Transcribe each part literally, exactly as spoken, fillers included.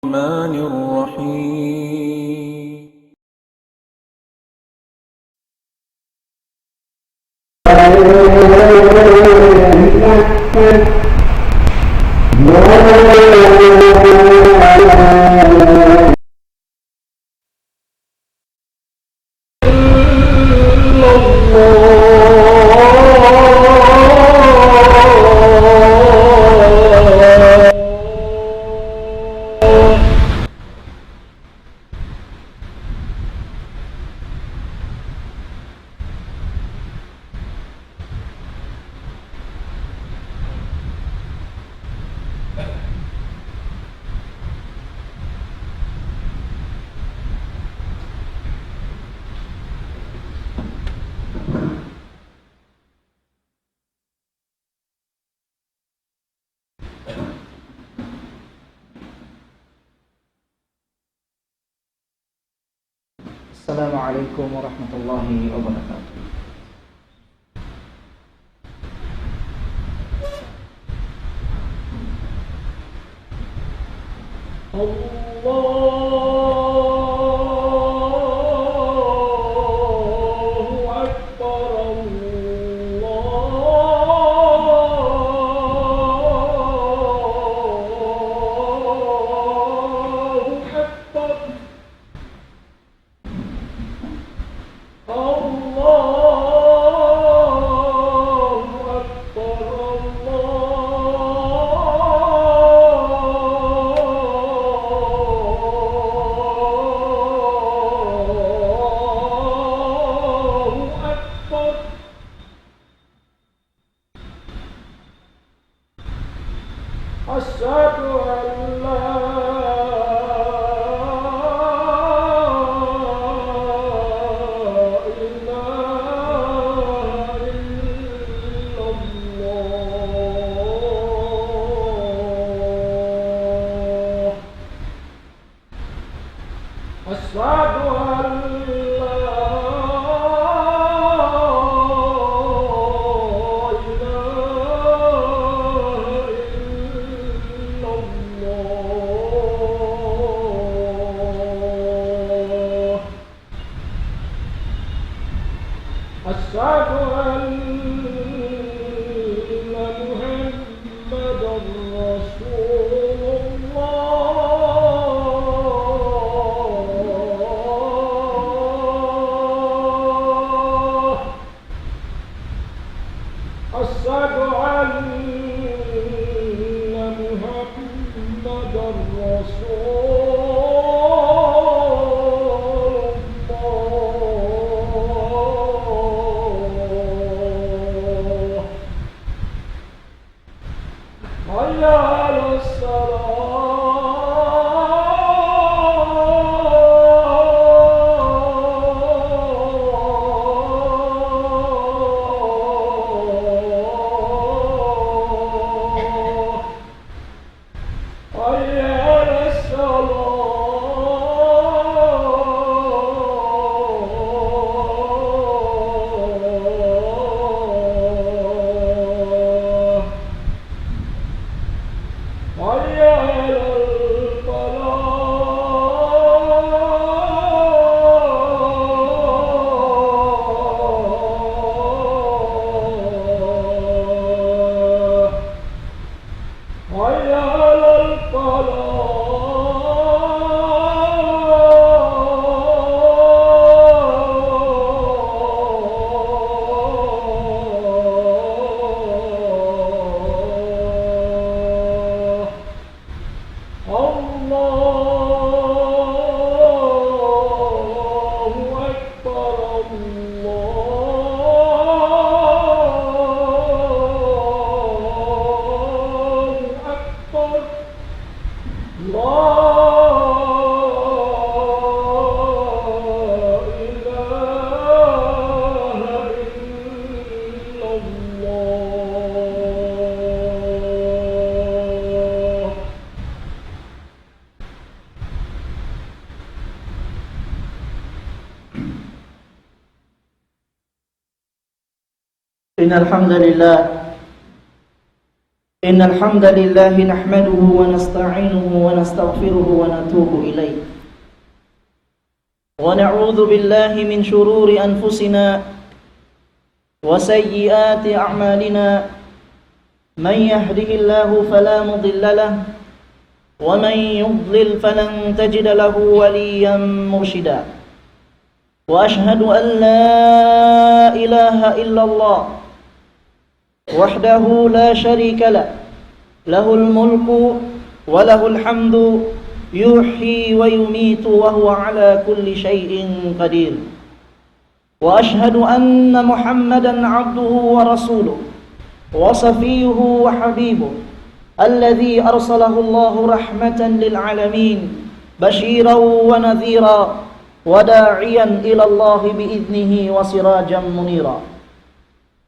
الرحمن الرحيم. السلام عليكم ورحمة الله وبركاته. الله أكبر، الله أكبر. الله أكبر، الله أكبر. أشهد أن لا إله إلا الله. أشهد أن لا إله إلا الله. أشهد أن محمدا رسول الله. أشهد أن محمدا رسول الله. حي على الصلاة. حي على الصلاة. حي على الفلاح. حي على الفلاح. الله أكبر، الله أكبر. لا إله إلا الله. إن الحمد لله، إن الحمد لله نحمده ونستعينه ونستغفره ونتوب إليه. ونعوذ بالله من شرور أنفسنا وسيئات أعمالنا. من يهده الله فلا مضل له، ومن يضلل فلن تجد له وليا مرشدا. وأشهد أن لا إله إلا الله وحده لا شريك له، له الملك وله الحمد، يحيي ويميت وهو على كل شيء قدير. وأشهد أن محمدا عبده ورسوله وصفيه وحبيبه، الذي أرسله الله رحمة للعالمين، بشيرا ونذيرا، وداعيا إلى الله بإذنه وسراجا منيرا.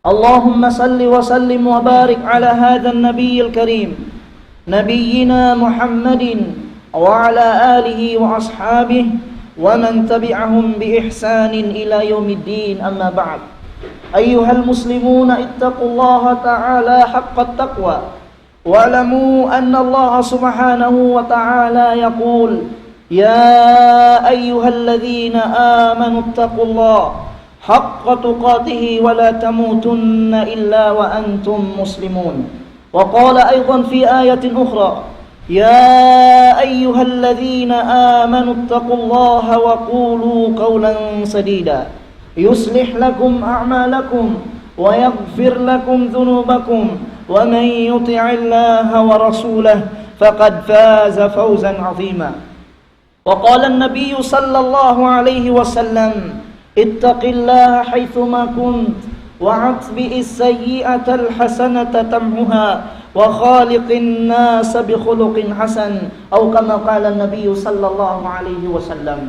اللهم صل وسلم وبارك على هذا النبي الكريم، نبينا محمد وعلى آله وأصحابه ومن تبعهم بإحسان إلى يوم الدين، أما بعد. أيها المسلمون، اتقوا الله تعالى حق التقوى، واعلموا أن الله سبحانه وتعالى يقول: يا أيها الذين آمنوا اتقوا الله حق تقاته ولا تموتن إلا وأنتم مسلمون. وقال أيضا في آية أخرى: يا أيها الذين آمنوا اتقوا الله وقولوا قولا سديدا يصلح لكم أعمالكم ويغفر لكم ذنوبكم ومن يطع الله ورسوله فقد فاز فوزا عظيما. وقال النبي صلى الله عليه وسلم: اتق الله حيثما كنت وأتبع السيئة الحسنة تمحها وخالق الناس بخلق حسن، أو كما قال النبي صلى الله عليه وسلم.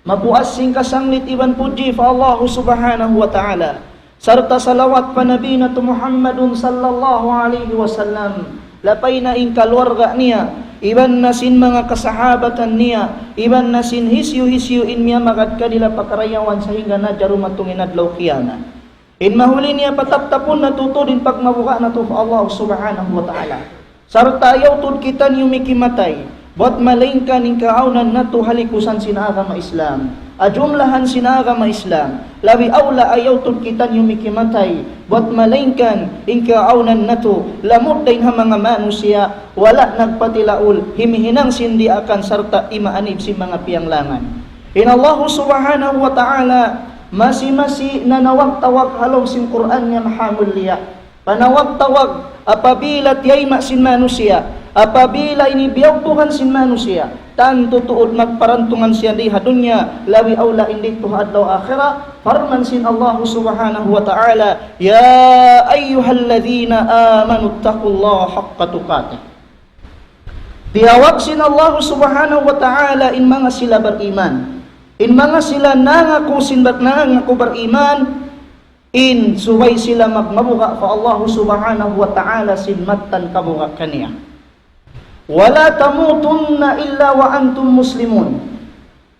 Mapuas sin kasanglit iban pudji pa Allahu Subhanahu wa Ta'ala, sarta' salawat pa Nabi natu' Muhammadun sallallahu alayhi wasallam, lapay na in kaluarga niya, iban na sin manga kasahabatan niya, iban na sin hisiyu-hisiyu in miyamagad kanila pa karayawan sahingga na dumatung in adlaw kiyamat. In mahuli niya pataptapun natu' tuud in pagmabuga' natu' pa Allah Subhanahu wa Ta'ala. Sarta' ayaw tuud kitaniyu mikimatay, buwat malaingkan in kaawnan natu' ha likusan sin agama Islam. Ha jumlahan sin agama Islam, labi awla ayaw tuud kitaniyu mikimatay, buwat malaingkan in kaawnan natu', lamud dayn ha manga manusiya', wala' nagpatilaul, himihinang sin diyaakan sarta' imaanib sin manga piyanglangan. In Allahu Subhanahu wa Ta'ala, masi-masi nanawag-tawag ha lawm sin Qur'an niya mahamulliya. Panawag-tawag, apabila tiyayma' sin manusiya', apabila ini biyugbuhan sin manusiya', tantu tuud magparantungan siya di ha dunya, labi awla in didtu ha adlaw akhirat, parman sin Allahu Subhanahu wa Ta'ala, يا أيها الذين آمنوا اتقوا الله حق تقاته. Tiyawag sin Allahu Subhanahu wa Ta'ala in manga sila bariman. In manga sila nangaku sin bar-, nangaku bariman, in subay sila magmabuga' pa Allahu Subhanahu wa Ta'ala sin mattan kabuga' kaniya. ولا تموتن إلا وأنتم مسلمون.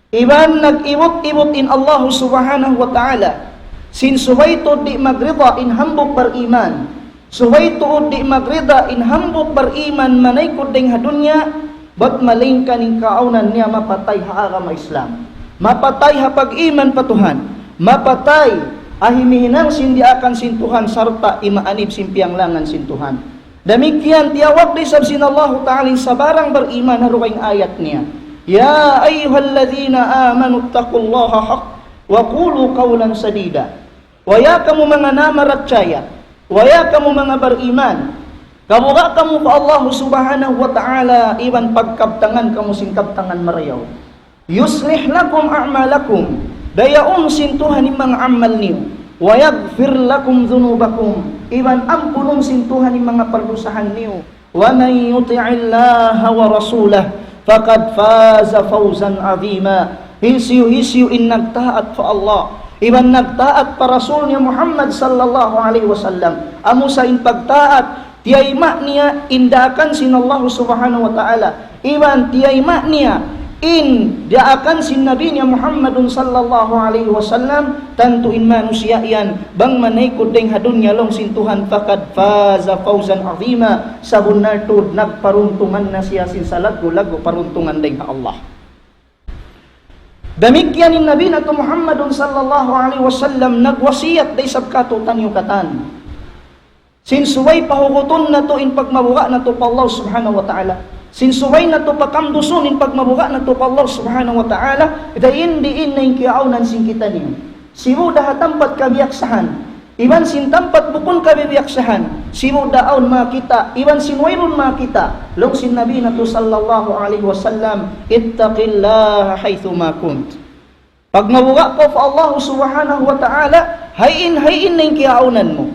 Iban nag-ibut-ibut in Allahu Subhanahu wa Ta'ala, sin subay tuud di' magrida in hambuuk bariman, subay tuud di' magrida in hambuuk bariman manaykud dayn ha dunya, bat malaingkan in kaawnan niya mapatay ha agama Islam, mapatay ha pag-iman pa Tuhan, mapatay ha himihinang sin diyaakan sin Tuhan sarta' imaanib sin piyanglangan sin Tuhan. Damikkiyan tiyawag da isab sin Allahu Ta'ala in sabarang bariman ha dugaing ayat niya. يا أيها الذين آمنوا اتقوا الله حق وقولوا قولا سديدا. Waya kamu manga namarachaya, waya kamu manga bariman, kabuga' kamu pa Allahu Subhanahu wa Ta'ala, iban pagkabtangan kamu sin kabtangan marayaw. يصلح لكم أعمالكم, dayaun sin Tuhan in manga amal niyu. ويغفر لكم ذنوبكم, iban ampunun sin Tuhan in manga pardusahan niyu. ومن يطع الله ورسوله فقد فاز فوزا عظيما. Hisiyu-hisiyu in nagtaat pa Allah, iban nagtaat pa Rasul niya Muhammad sallallahu alayhi wasallam. Amu sa in pagtaat, tiyayma' niya in daakan sin Allah Subhanahu wa Ta'ala. Iban tiyayma' niya in daakan sin Nabi niya Muhammadun sallallahu alayhi wasallam, tantu in manusiya' yan, bang manaykud dayng ha dunya laung sin Tuhan, فقد فاز فوزا عظيما, sabunnal tuud nagparuntungan na siya sin salaggu'-laggu' paruntungan dayng ha Allah. Damikkiyan in Nabi natu' Muhammadun sallallahu alayhi wasallam nagwasiyat da isab kātu'niyu katan. Sin subay pahugutun natu' in pagmabuga' natu' pa Allah subhanahu wa ta'ala. Sin subay natu' pakamdusun in pagmabuga' natu' pa Allah subhanahu wa ta'ala, dayn diin na in kiyaawnan sin kitaniyu. Sibu' da ha tampat kabiyaksahan, iban sin tampat bukun kabiyaksahan, sibu' da awn makakita', iban sin wayruun makakita', laung sin Nabi natu' sallallahu alayhi wasallam, اتق الله حيثما كنت. Pagmabuga' kaw pa Allah subhanahu wa ta'ala, hayn-hayn na in kiyaawnan mu.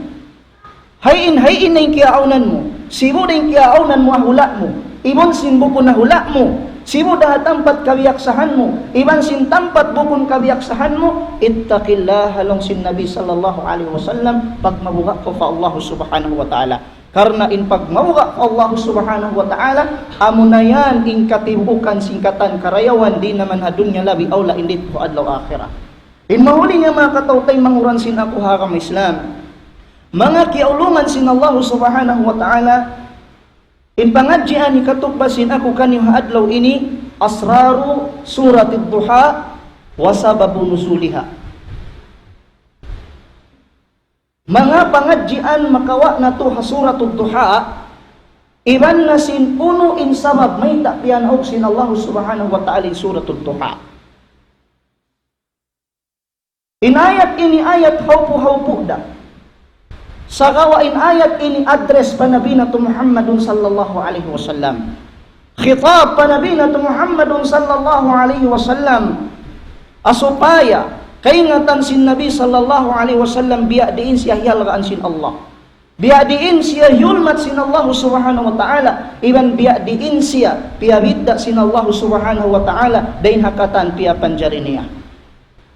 Hayn-hayn na in kiyaawnan mu. Sibu' da in kiyaawnan mu ha hula' mu. Iban sin bukun ha hula' mu. Sibu' da ha tampat kabiyaksahan mu. Iban sin tampat bukun kabiyaksahan mu. اتق الله, laung sin Nabi sallallahu alayhi wasallam, pagmabuga' kaw pa Allah subhanahu wa ta'ala. Karna' in pagmabuga' pa Allah subhanahu wa ta'ala, amuna yan in katibuukan sin katan karayawan, di' na man ha dunya labi awla in didtu ha adlaw akhirat. In mahuli niya manga kataw-taymanghuran sin aku ha agama Islam, manga kiyaulungan sin Allah subhanahu wa ta'ala, in pangadjian hikatugpa sin aku kaniyu ha adlaw ini, أسرار سورة الضحى وسبب نزولها. Manga pangadjian makawa' natu' ha Suratul Duha, iban na sin unu in sabab mayta' piyanaug sin Allah subhanahu wa ta'ala in Suratul Duha. In ayat ini ayat hawpu-hawpu da. Sagawa' in ayat ini address pa Nabi natu' Muhammadun sallallahu alayhi wasallam. Khitab pa Nabi natu' Muhammadun sallallahu alayhi wasallam. Ha supaya kaingatan sin Nabi sallallahu alayhi wasallam biya' diin siya hiyalgaan sin Allah. Biya' diin siya hiyulmat sin Allah subhanahu wa ta'ala. Iban biya' diin siya piyabidda' sin Allah subhanahu wa ta'ala. Dayn ha katan piyapanjari niya.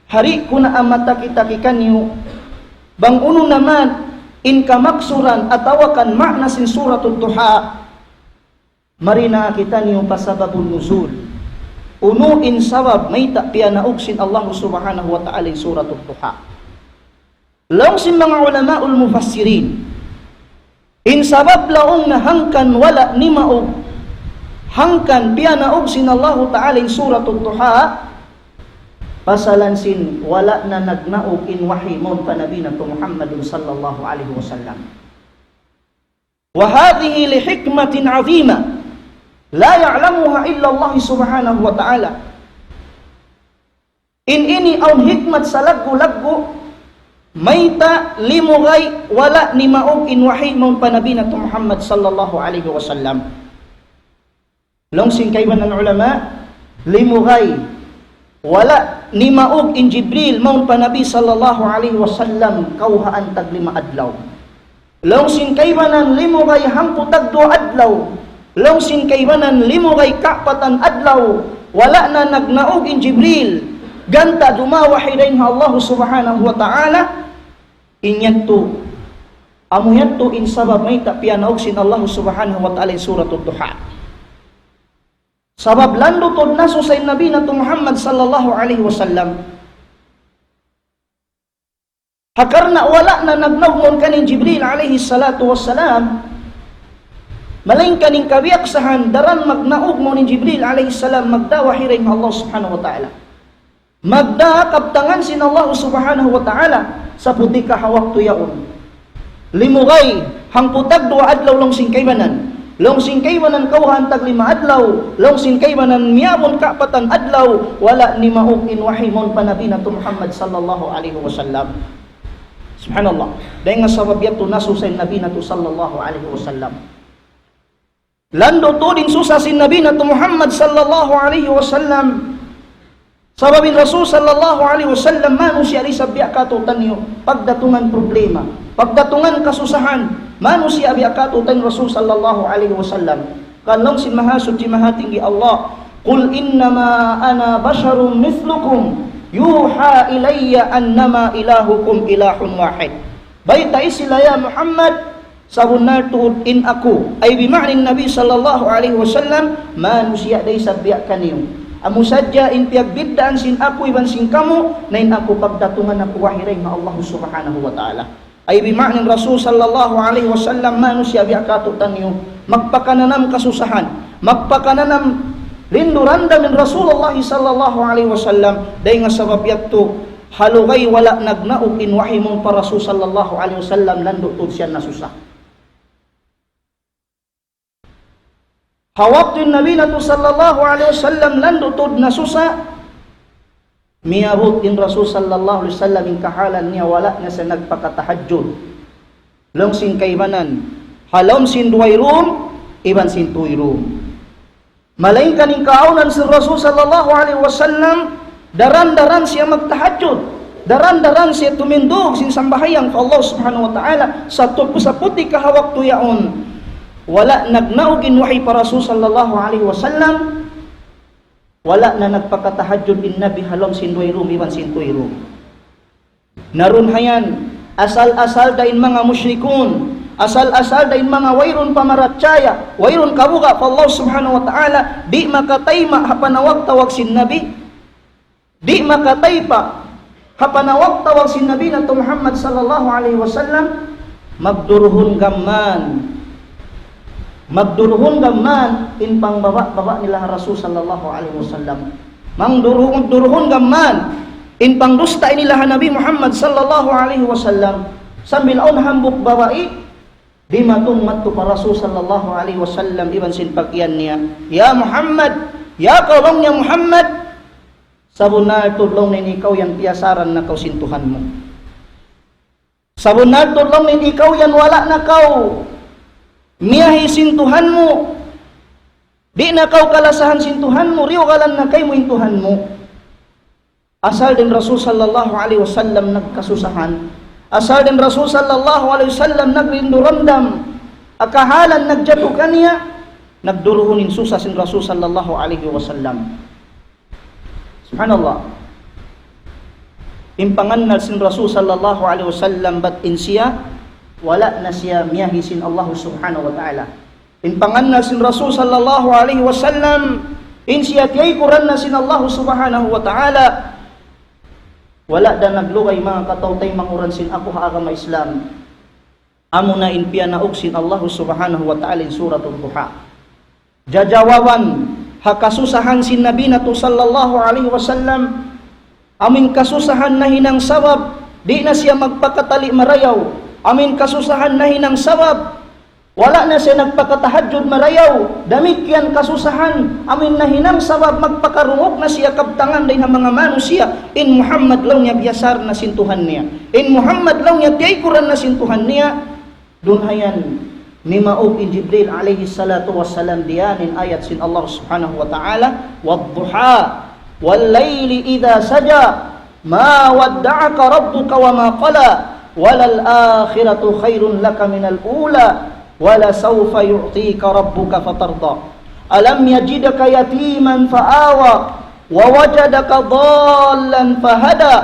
Hari ku na amu taki-taki kaniyu, bang unu naman in kamaksuran atawa kan ma'na sin Suratul Duha, mari na kitaniyu pa sababun nuzul. Unu in sabab mayta' piyanaug sin Allah subhanahu wa ta'ala in Suratul Duha. Laung sin manga ulamaul mufassirin, in sabab laung na hangkan wala' nimaug, hangkan piyanaug sin Allahu Ta'ala in Suratul Duha, pasalan sin wala' na nagnaug in wahi mawn pa Nabi natu' Muhammadun sallallahu alayhi wasallam. وهذه لحكمة عظيمة لا يعلمها إلا الله سبحانه وتعالى. In ini awn hikmat salaggu'-laggu', mayta' limugay wala' nimaug in wahi mawn pa Nabi natu' Muhammad sallallahu alayhi wasallam. Laung sin kaibanan ulama, limugay wala' nimaug in Jibril mawn pa Nabi sallallahu alayhi wasallam kawhaan tag lima adlaw. Laung sin kaibanan limugay hangpu' tag duwa adlaw. Laung sin kaibanan limugay kapatan adlaw. Wala' na nagnaug in Jibril. Ganta' dumawahi dayn ha Allah subhanahu wa ta'ala. In yadtu, amu yadtu in sabab mayta' piyanaug sin Allah subhanahu wa ta'ala in Suratul Duha. Sabab landu' tuud nasu sa in Nabi natu' Muhammad sallallahu alayhi wasallam. Ha karna' wala' na nagnaug mawn kaniya in Jibril alayhi salatu wassalam, malaingkan in kabiyaksahan daran magnaug mawn in Jibril alayhi salam magdawahi dayn ha Allah subhanahu wa ta'ala. Magdā kabtangan sin Allah subhanahu wa ta'ala saputika ha waktu yaun. Limugay hangpu' tag duwa adlaw laung sin kaibanan. Laung sin kaibanan kawhaan tag lima adlaw. Laung sin kaibanan miyabun kapatan adlaw. Wala' nimaug in wahi mawn pa Nabi natu' Muhammad sallallahu alayhi wasallam. Subhanallah. Dayn ha sabab yadtu nasu sa in Nabi natu' sallallahu alayhi wasallam. Landu' tuud in susa sin Nabi natu' Muhammad sallallahu alayhi wasallam. Sabab in Rasul sallallahu alayhi wasallam manusiya' da isab biya' kātu'niyu, pagdatungan problema, pagdatungan kasusahan, manusiya' biya' kātu'niyu Rasul sallallahu alayhi wasallam. Kan laung sin Mahasuchi Mahatinggi Allah, قل إنما أنا بشر مثلكم يوحى إلي أنما إلهكم إله واحد. Baytai sila ya Muhammad, sabunnal tuud in aku, ay bima'na in Nabi sallallahu alayhi wasallam, manusiya' da isab biya' kaniyu. Amu sadja in piyagbiddaan sin aku iban sin kamu, na in aku pagdatungan aku wahi dayn ha Allah Subhanahu wa Ta'ala. Ay bima'na in Rasul sallallahu alayhi wasallam, manusiya' biya' katu'niyu, magpakananam kasusahan, magpakananam lindu' daran in Rasulullah sallallahu alayhi wasallam, dayn ha sabab yadtu, ha lugay wala' nagnaug in wahi mawn pa Rasul sallallahu alayhi wasallam, landu' tuud siya nasusa. Ha waktu in Nabi natu' sallallahu alayhi wasallam landu' tuud nasusa, miyabut in Rasul sallallahu alayhi wasallam in kahalan niya, wala' na siya nagpakatahajjud. Laung sin kaibanan, ha lawm sin duwa rum, iban sin tūy rum. Malaingkan in kaawnan sin Rasul sallallahu alayhi wasallam, daran-daran siya magtahajjud, daran-daran siya tumindug sin sambahayang pa Allah Subhanahu wa Ta'ala, sa' tuud sa puti' ka ha waktu yaun. Wala' nagnaug in wahi pa Rasul sallallahu alayhi wasallam, wala' na nagpakatahajjud in Nabi ha lawm sin duwa rum iban sin tūy rum. Na duun hayan, asal-asal da in manga mushrikun, asal-asal da in manga wayruun pamarachaya, wayruun kabuga' pa Allah Subhanahu wa Ta'ala, di' makatayma' ha panawag-tawag sin Nabi, di' makataypa' ha panawag-tawag sin Nabi natu' Muhammad sallallahu alayhi wasallam, magduruhun gam mayan. Magduruhun gam mayan in pangbaba'-baba' nila ha Rasul sallallahu alayhi wasallam. Magduruhun, magduruhun gam mayan in pangdusta nila ha Nabi Muhammad sallallahu alayhi wasallam. Sambil awn hambuuk babai, dimatung madtu pa Rasul sallallahu alayhi wasallam iban sin pag-iyan niya, "Ya Muhammad, ya kaw," laung niya, "Muhammad, sabunnal tuud," laung niya, "in ikaw yan piyasaran na kaw sin Tuhan mu. Sabunnal tuud," laung niya, "in ikaw yan wala' na kaw miyahi sin Tuhan mu. Di' na kaw kalasahan sin Tuhan mu, diyugalan na kaymu in Tuhan mu." Asal da in Rasul sallallahu alayhi wasallam nagkasusahan, asal da in Rasul sallallahu alayhi wasallam nagrindu-ramdam, ha kahalan nagjatu kaniya, nagduruhun in susa sin Rasul sallallahu alayhi wasallam. Subhanallah. In pangannal sin Rasul sallallahu alayhi wasallam bat in siya, wala' na siya miyahi sin Allah Subhanahu wa Ta'ala. In pangannal sin Rasul sallallahu alayhi wasallam, in siya tiyaykuran na sin Allah Subhanahu wa Ta'ala. Wala' da naglugay, manga kataw-taymanghuran sin aku ha agama Islam. Amuna in piyanaug sin Allah Subhanahu wa Ta'ala in Suratul Duha. Jajawaban ha kasusahan sin Nabi natu' sallallahu alayhi wasallam. Amuin kasusahan nahinang sabab di' na siya magpakatali' marayaw. Amuin kasusahan nahinang sabab wala' na siya nagpakatahajjud marayaw. Damikkiyan kasusahan amuin nahinang sabab magpakarungug na siya kabtangan dayn ha manga manusiya'. In Muhammad, laung niya, piyasaran na sin Tuhan niya. In Muhammad, laung niya, tiyaykuran na sin Tuhan niya. Duun hayan, nimaug in Jibril alayhi salatu wassalam diyaak in ayat sin Allah Subhanahu wa Ta'ala, "والضحى والليل إذا سجى ما ودعك ربك وما قلى وللآخرة خير لك من الأولى ولسوف يعطيك ربك فترضى ألم يجدك يتيما فآوى ووجدك ضالا فهدى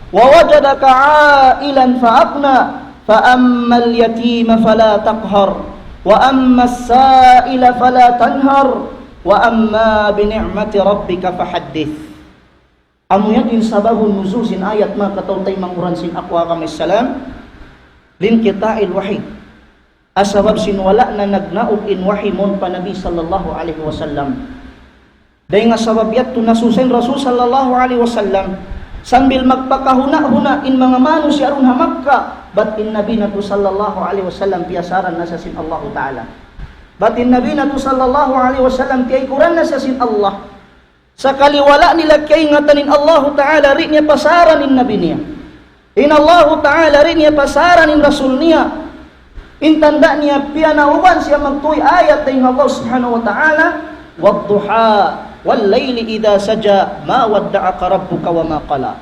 ووجدك عائلا فأغنى فأما اليتيم فلا تقهر وأما السائل فلا تنهر وأما بنعمة ربك فحدث." Amu yan in sababun nuzul sin ayat, manga kataw-taymanghuran sin aku agama Islam, لانقطاع الوحي. Sabab sin wala' na nagnaug in wahi mawn pa Nabi sallallahu alayhi wasallam. Dayn ha sabab yadtu nasusa in Rasul sallallahu alayhi wasallam, sambil magpakahuna'-huna' in manga manusiya' duun ha Makkah, bat in Nabi natu' sallallahu alayhi wasallam piyasaran na siya sin Allahu Ta'ala. Bat in Nabi natu' sallallahu alayhi wasallam tiyaykuran na siya sin Allah. Sakali wala' nila kaingatan in Allahu Ta'ala, di' niya pasaran in Nabi niya. In Allahu Ta'ala, di' niya pasaran in Rasul niya. In tanda' niya, piyanaugan siya magtuy ayat dayn ha Allah Subhanahu wa Ta'ala, والضحى والليل إذا سجى ما ودعك ربك وما قلى.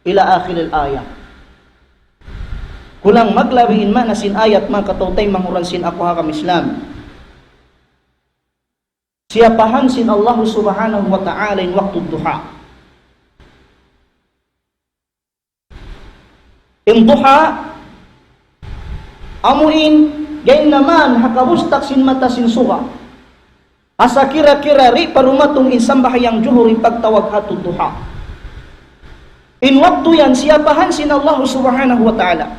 إلى آخر الآية. Kulang maglabi in maana sin ayat, manga kataw-taymanghuran sin aku agama Islam. Siyapahan sin Allah Subhanahu wa Ta'ala in waktu duha. In duha, amu in gaiman ha kabustak sin mata sin suga. Asa kira-kira di' pa dumatung in sambahayang juhur in pagtawag hatu duha. In waktu yan, siyapahan sin Allah Subhanahu wa Ta'ala.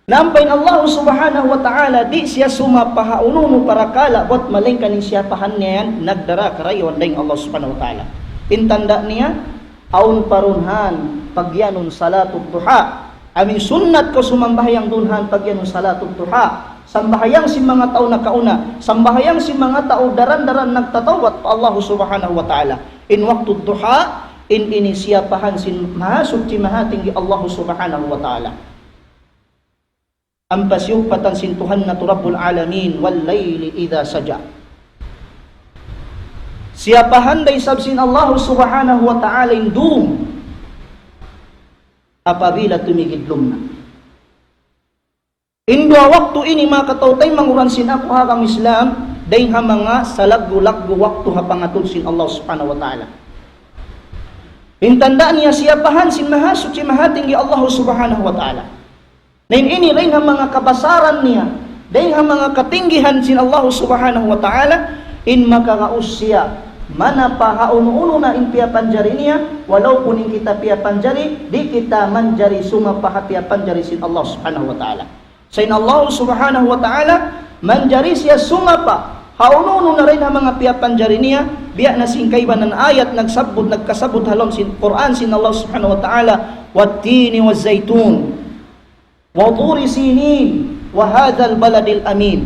Nampa in Allah Subhanahu wa Ta'ala, di' siya sumapa ha unu-unu parakala', bat malaingkan in siyapahan niya yan, nagdara karayawan dayn Allah Subhanahu wa Ta'ala. In tanda' niya, awn pa duun han, pagiyanun salatul duha. Amu in sunnat kaw sumambahayang duun han, pagiyanun salatul duha. Sambahayang sin manga tau nakauna, sambahayang sin manga tau daran-daran nagtatawbat pa Allah Subhanahu wa Ta'ala. In waktu duha, in ini siyapahan sin Mahasuchi Mahatinggi Allah Subhanahu wa Ta'ala. Ampa siyupatan sin Tuhan natu' Rabbul Alamin, والليل إذا سجى. Siyapahan da isab sin Allah Subhanahu wa Ta'ala in dum apabila tumigidlum na. In duwa waktu ini, manga kataymanghuran sin aku ha agama Islam, dayn ha manga salaggu'-laggu' waktu ha pangatud sin Allah Subhanahu wa Ta'ala. In tanda' niya siyapahan sin Mahasuchi Mahatinggi Allah Subhanahu wa Ta'ala. Na in ini dayn ha manga kabasaran niya, dayn ha manga katinggihan sin Allah Subhanahu wa Ta'ala, in makagaus siya, mana pa ha unu-unu na in piyapanjari niya, walaupun in kita piyapanjari, di' kita manjari sumapa ha piyapanjari sin Allah Subhanahu wa Ta'ala. Sa' in Allah Subhanahu wa Ta'ala, manjari siya sumapa ha unu-unu na dayn ha manga piyapanjari niya, biya' na sin kaibanan ayat nagsabbut, nagkasabbut ha lawm sin Qur'an sin Allah Subhanahu wa Ta'ala, والتين والزيتون وطور سينين وهذا البلد الأمين.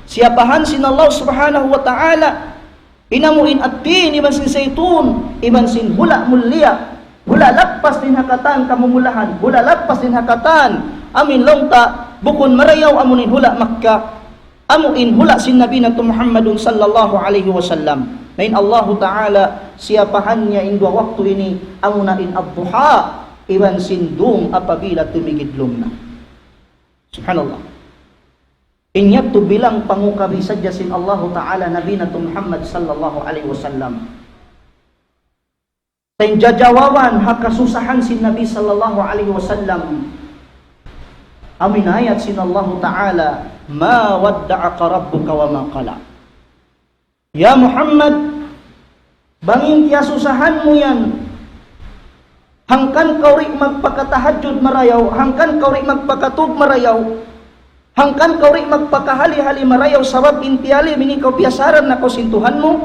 Siyapahan sin Allah Subhanahu wa Ta'ala, in amu in at-tin, iban sin zaytun, iban sin hula' mulia, hula' lappas dayn ha katan kamumulahan, hula' lappas dayn ha katan, amu in laung ta, bukun marayaw amu in hula' Makkah, amu in hula' sin Nabi natu' Muhammadun sallallahu alayhi wasallam. Na in Allahu Ta'ala, siyapahan niya in duwa waktu ini, amuna in ad-duha, iban sin dum apabila tumigidlum na. Subhanallah. In yadtu bilang pangukabi sadja sin Allahu Ta'ala Nabi natu' Muhammad sallallahu alayhi wasallam. Sa' in jajawaban ha kasusahan sin Nabi sallallahu alayhi wasallam, amu in ayat sin Allahu Ta'ala, ما ودعك ربك وما قلى. Ya Muhammad, bang in kiyasusahan mu yan, hangkan kaw di' magpakatahajjud marayaw, hangkan kaw di' magpakatug marayaw, hangkan kaw di' magpakahali-hali marayaw, sabab in tiyali, bini kaw piyasaran na kaw sin Tuhan mu,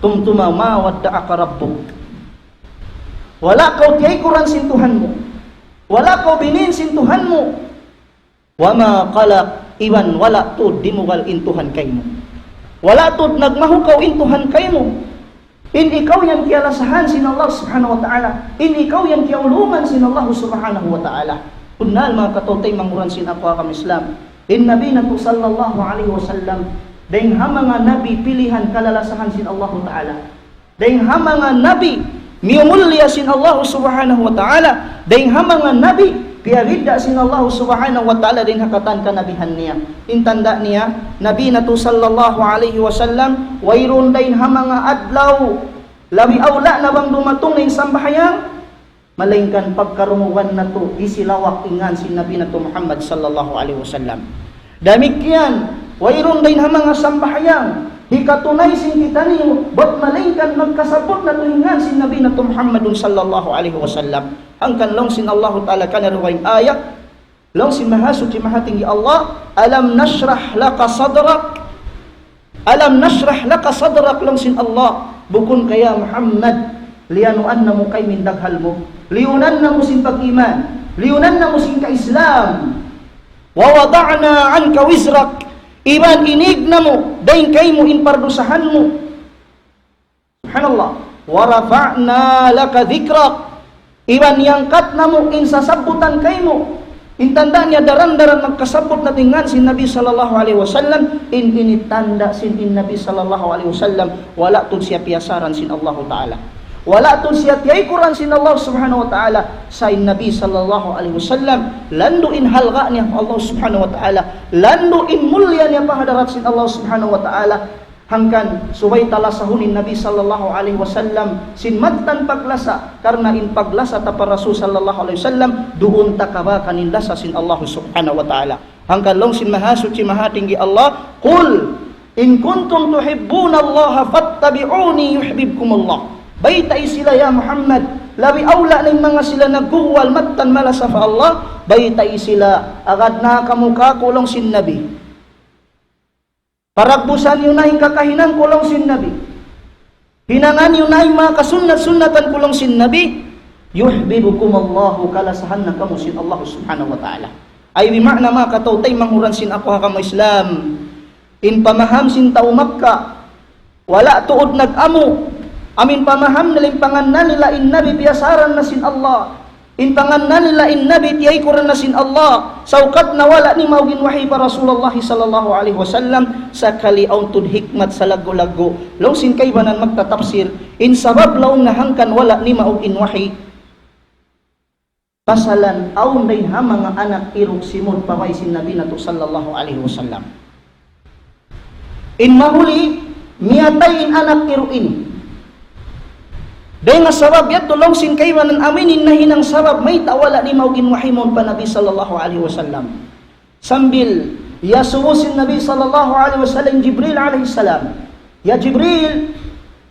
tumtuma, ما ودعك ربك. Wala' kaw tiyaykuran sin Tuhan mu. Wala' kaw binin sin Tuhan mu. وما قلى, iban wala' tuud dimugal in Tuhan kaymu. Wala' tuud nagmahukaw in Tuhan kaymu. In ikaw yan kiyalasahan sin Allah Subhanahu wa Ta'ala. In ikaw yan kiyaulungan sin Allah Subhanahu wa Ta'ala. Bunnal manga kataymanghuran sin aku ha agama Islam. In Nabi natu' sallallahu alayhi wasallam, dayn ha manga nabi pilihan kalalasahan sin Allahu Ta'ala. Dayn ha manga nabi miyumulliya sin Allah Subhanahu wa Ta'ala. Dayn ha manga nabi piyaridda sin Allah Subhanahu wa Ta'ala dayn ha katan kanabihan niya. In tanda' niya, Nabi natu' sallallahu alayhi wasallam, wayruun dayn ha manga adlaw, labi awla na bang dumatung na in sambahayang, malaingkan pagkarungugan natu', hisilawak in ngan sin Nabi natu' Muhammad sallallahu alayhi wasallam. Damikkiyan, wayruun dayn ha manga sambahayang hikatunay sin kitaniyu, bat malaingkan magkasabbut natu' in ngan sin Nabi natu' Muhammadun sallallahu alayhi wasallam. Hangkan laung sin Allahu Ta'ala kaniya ha dugaing ayat, laung sin Mahasuchi Mahatinggi Allah, ألم نشرح لك صدرك. ألم نشرح لك صدرك, laung sin Allah. Bukun ka ya Muhammad, liyanuan namu' kaymu in daghal mu. Liyunan namu' sin pag-iman. Liyunan namu' sin ka-Islam. ووضعنا عنك وزرك. Iban inig namu' dayn kaymu in pardusahan mu. Subhanallah. ورفعنا لك ذكرك. Iban iyangkat namu' in sasabbutan kaymu. In tanda' niya daran-daran magkasabbut natu' in ngan sin Nabi sallallahu alayhi wasallam, in ini tanda' sin in Nabi sallallahu alayhi wasallam, wala' tuud siya piyasaran sin Allahu Ta'ala. Wala' tuud siya tiyaykuran sin Allah Subhanahu wa Ta'ala, sa' in Nabi sallallahu alayhi wasallam, landu' in halga' niya pa Allah Subhanahu wa Ta'ala, landu' in mulliya niya pa hadarat sin Allah Subhanahu wa Ta'ala, hangkan subay ta lasahun in Nabi sallallahu alayhi wasallam sin mattan paglasa, karna' in paglasa ta pa Rasul sallallahu alayhi wasallam, duun ta kabakan in lasa sin Allah Subhanahu wa Ta'ala. Hangkan laung sin Mahasuchi Mahatinggi Allah, قل إن كنتم تحبون الله فاتبعوني يحببكم الله. Baytai sila, ya Muhammad, labi awla na in manga sila nagguwal mattan malasa pa Allah, baytai sila, agad na kamu kāku' laung sin Nabi. Paragbusan niyu na in kakahinang ku laung sin Nabi. Hinangan niyu na in manga kasunnat-sunnatan ku laung sin Nabi. يحببكم الله, kalasahan na kamu sin Allah subhanahu wa ta'ala. Ay bima'na manga kataw-taymanghuran sin aku ha agama Islam. In pamaham sin tau Makkah, wala' tuud nag-amu. Amu in pamaham nila in pangannal nila in Nabi piyasaran na sin Allah. In pangannal nila in Nabi tiyaykuran na sin Allah. Sawkat na wala' nimaug in wahi pa Rasulullah sallallahu alayhi wasallam. Sakali awn tuud hikmat salaggu'-laggu'. Laung sin kaibanan magtatapsir. In sabab laung niya hangkan wala' nimaug in wahi. Pasalan awn dayn ha manga anak iru' simud pa way sin Nabi natu' sallallahu alayhi wasallam. In mahuli, miyatay in anak iru' ini. Dayn ha sabab yadtu laung sin kaibanan amu in nahinang sabab mayta' wala' nimaug in wahi mawn pa Nabi sallallahu alayhi wasallam. Sambil iyasubu sin Nabi sallallahu alayhi wasallam Jibril alayhi salam. Ya Jibril,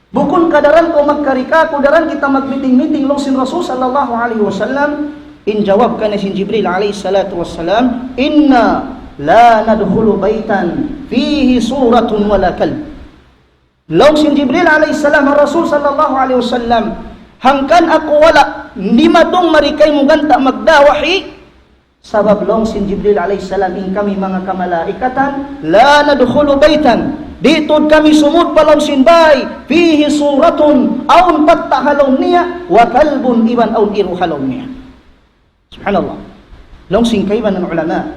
bukun ka daran kaw magkari kāku', daran kita mag-meeting-meeting laung sin Rasul sallallahu alayhi wasallam. In jawab kaniya sin Jibril alayhi salatu wassalam, إنا لا ندخل بيتا فيه صورة ولا كلب. Laung sin Jibril alayhi salam ha Rasul sallallahu alayhi wasallam, hangkan aku wala' dimatung mari kaymu ganta' magdā wahi, sabab laung sin Jibril alayhi salam, in kami manga kamalaikatan, لا ندخل بيتا, di' tuud kami sumud pa lawm sin bāy, فيه صورة, awn patta' ha lawm niya, وكلب, iban awn iru' ha lawm niya. Subhanallah. Laung sin kaibanan ulama,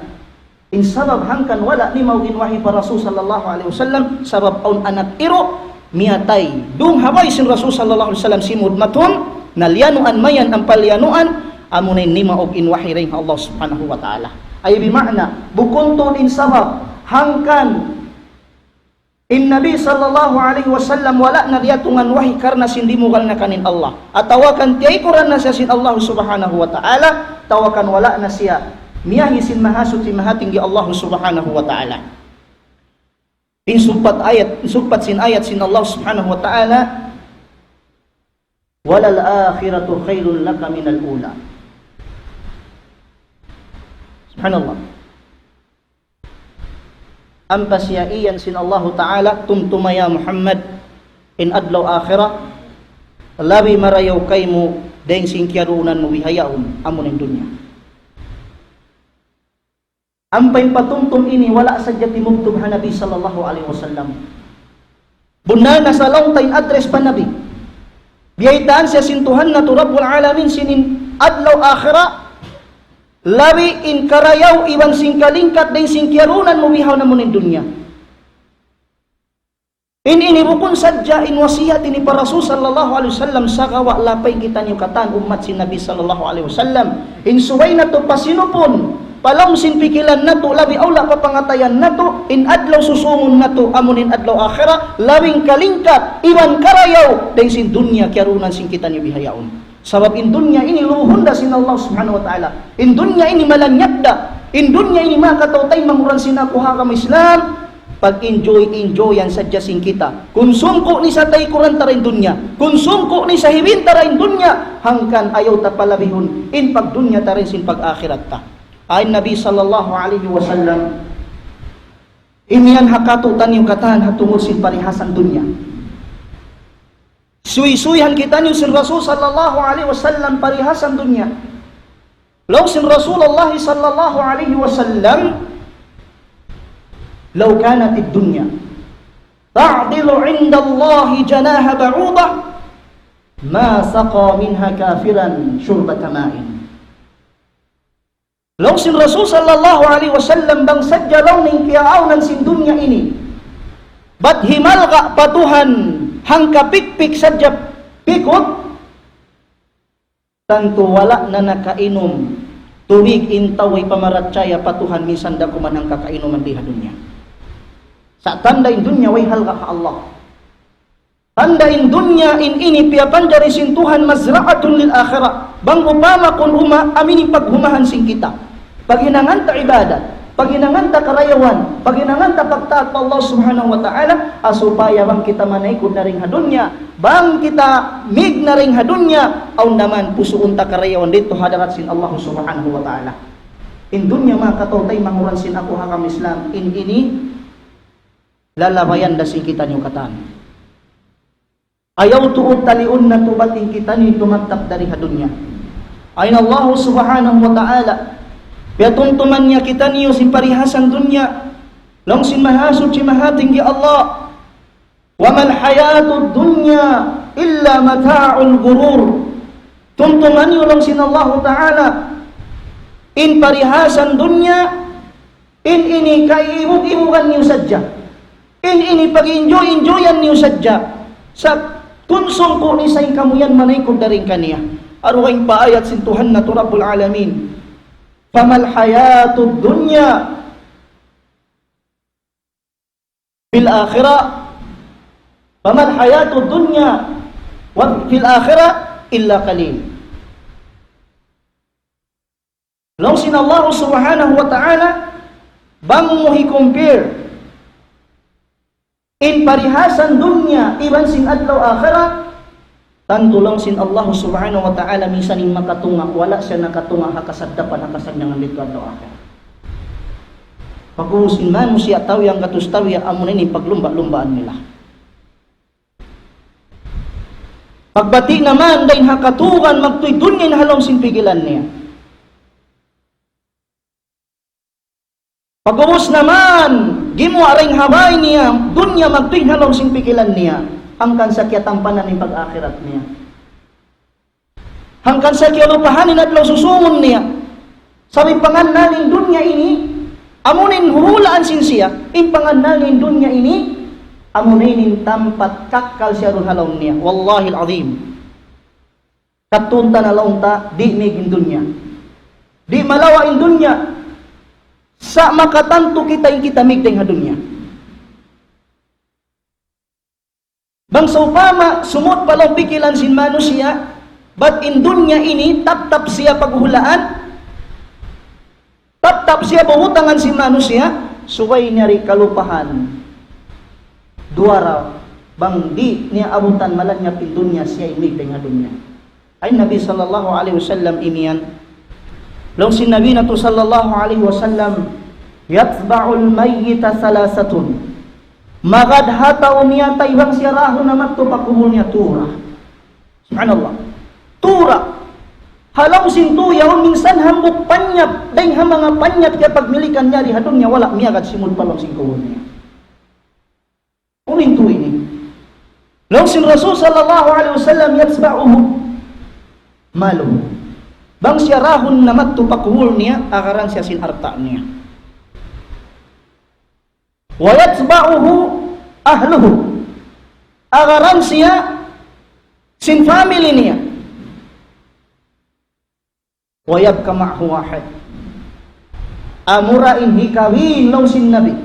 in sabab hangkan wala' nimaug in wahi pa Rasul sallallahu alayhi wasallam, sabab awn anak iru' miyatay. Duun ha bāy sin Rasul sallallahu alayhi wasallam simud matun, na liyanuan mayan ampa liyanuan, amuna in nimaug in wahi dayn ha Allah subhanahu wa ta'ala. Ay bima'na, bukun tuud in sabab hangkan in Nabi sallallahu alayhi wasallam wala' na diyatungan wahi karna' sin dimugal niya kan in Allah. Atawa kan tiyaykuran na siya sin Allah subhanahu wa ta'ala, atawa kan wala' na siya miyahi sin Mahasuchi Mahatinggi Allah subhanahu wa ta'ala. In sugpat ayat, in sugpat sin ayat sin Allah subhanahu wa ta'ala, وللآخرة خير لك من الأولى. Subhanallah. Ampa siya iyan sin Allahu Ta'ala, tumtuma ya Muhammad, in adlaw akhirat, labi marayaw kaymu dayn sin kiyaruunan mu bihaun, amu in dunya. Ampa in patumtum ini wala' sadja timubtub ha Nabi sallallahu alayhi wasallam. Bunnal na sa laung ta in address pa Nabi. Biyaytaan siya sin Tuhan natu' Rabbul Alamin sin in adlaw akhirat, labi in karayaw iban sin kalingkat dayn sin kiyaruunan mu bihaun amu in dunya. In ini bukun sadja in wasiyat ini pa Rasul sallallahu alayhi wasallam, sagawa' lapay kitaniyu katan ummat sin Nabi sallallahu alayhi wasallam. In subay natu' pasinupun, pa lawm sin pikilan natu', labi awla pa pangatayan natu', in adlaw susūngun natu', amu in adlaw akhirat, labing kalingkat, iban karayaw, dayn sin dunya kiyaruunan sin kitaniyu bihaun. Sabab in dunya ini luhun da sin Allah subhanahu wa ta'ala. In dunya ini malanyap da. In dunya ini manga kataw-taymanghuran sin aku ha agama Islam. Pag-enjoy-enjoyan sadja sin kita. Kunsum ku ni sa taykuran ta ra in dunya. Kunsum ku ni sa hibin ta ra in dunya. Hangkan ayaw ta palabihun in pagdunya ta dayn sin pag-akhirat ta. Awn Nabi sallallahu alayhi wasallam, imiyan ha katu'niyu katan ha tungud sin parihasan dunya. Suysuyan kitaniyu sin Rasul sallallahu alayhi wasallam parihasan dunya. Laung sin Rasulullah sallallahu alayhi wasallam, لو كانت الدنيا تعدل عند الله جناح بعوضة ما سقى منها كافرا شربة ماء. Laung sin Rasul sallallahu alayhi wasallam, bang sadja laung niya in kiyaawnan sin dunya ini, bat himalga' pa Tuhan hangka pikpik sadja pikut, tantu wala' na nakainum tubig in tau way pamarachaya pa Tuhan minsan da kuman hangka kainuman di ha dunya. Sa' tanda' in dunya way halga' ha Allah. Tanda' in dunya in ini piyapanjari sin Tuhan مزرعة للآخرة. Bang upama kun uma, amu in paghumahan sin kita. Paghinangan ta ibadat. Paghinangan ta karayawan, paghinangan ta pagtaat pa Allah Subhanahu wa Ta'ala, ha supaya bang kita manaykud na dayn ha dunya, bang kita mīg na dayn ha dunya, awn naman pusuun ta karayawan didtu ha hadarat sin Allah Subhanahu wa Ta'ala. In dunya, manga kataw-taymanghuran sin aku ha agama Islam, in ini lalabayan da sin kitaniyu katan. Ayaw tuud taliun natu' bat in kitaniyu tumagtap dari ha dunya. Awn Allah Subhanahu wa Ta'ala, piyatumtuman niya kitaniyu sin parihasan dunya. Laung sin Mahasuchi Mahatinggi Allah, وما الحياة الدنيا إلا متاع الغرور. Tumtuma niyu, laung sin Allahu Ta'ala, in parihasan dunya, in ini kaiibug-ibugan niyu sadja. In ini pag-enjoy-enjoyan niyu sadja. Sa' tunsung ku ni sa' in kamu yan manaykud dayn kaniya. Aru in pa ayat sin Tuhan natu' Rabbul Alamin. فما الحياة الدنيا في الآخرة، فما الحياة الدنيا في الآخرة إلا قليل. Laung sin Allah Subhanahu wa Ta'ala, bang mu hi-compare in parihasan dunya iban sin adlaw akhirat, tantu laung sin Allah Subhanahu wa Ta'ala, minsan in makatunga', wala' siya nakatunga' ha kasaddapan, ha kasannyangan didtu adlaw akhirat. Pag'ubus in manusiya' tawi hanggatus tawi, amu na ini paglumba'-lumbaan nila. Pagbati' naman dayn ha katugan magtuy dunya in ha lawm sin pikilan niya. Pag'ubus naman, gimuwa' dayn ha bay niya, dunya magtuy ha lawm sin pikilan niya. Hangkan sa kiyatampanan in pag-akhirat niya. Hangkan sa kiyalupahan in adlaw susūngun niya. Sabab in pangannal in dunya ini, amu in huhulaan sin siya, in pangannal in dunya ini, amu in tampat kakkal siya duun ha lawm niya. Wallahil azim. Katunta na laung ta, di' mīg in dunya. Di' malawa' in dunya. Sa' makatantu kita in kita mīg dayn ha dunya. Bang sawpama sumud pa lawm pikilan sin manusiya', bat in dunya ini taptap siya paghulaan, taptap siya bubutangan sin manusiya', subay niya di' kalupahan. Duwa ra, bang di' niya abutan malanyap in dunya, siya in mīg dayn ha dunya. Awn Nabi sallallahu alayhi wasallam imiyan. Laung sin Nabi natu' sallallahu alayhi wasallam, يتبع الميت ثلاثة. Magad ha tau miyatay bang siya rahun na madtu pa kubul niya, tū ra. Subhanallah. Tū ra. Ha lawm sin tū yaun minsan hambuuk panyap, dayn ha manga panyap kiyapagmilikan niya di ha dunya, wala' miyagad simud pa lawm sin kubul niya. Amu in tū ini. Laung sin Rasul sallallahu alayhi wasallam, يتبعه ماله. Bang siya rahun na madtu pa kubul niya, agaran siya sin alta' niya. ويتبعه أهله. Agaran siya sin family niya. ويبقى معه واحد. Amura in hikawin laung sin Nabi.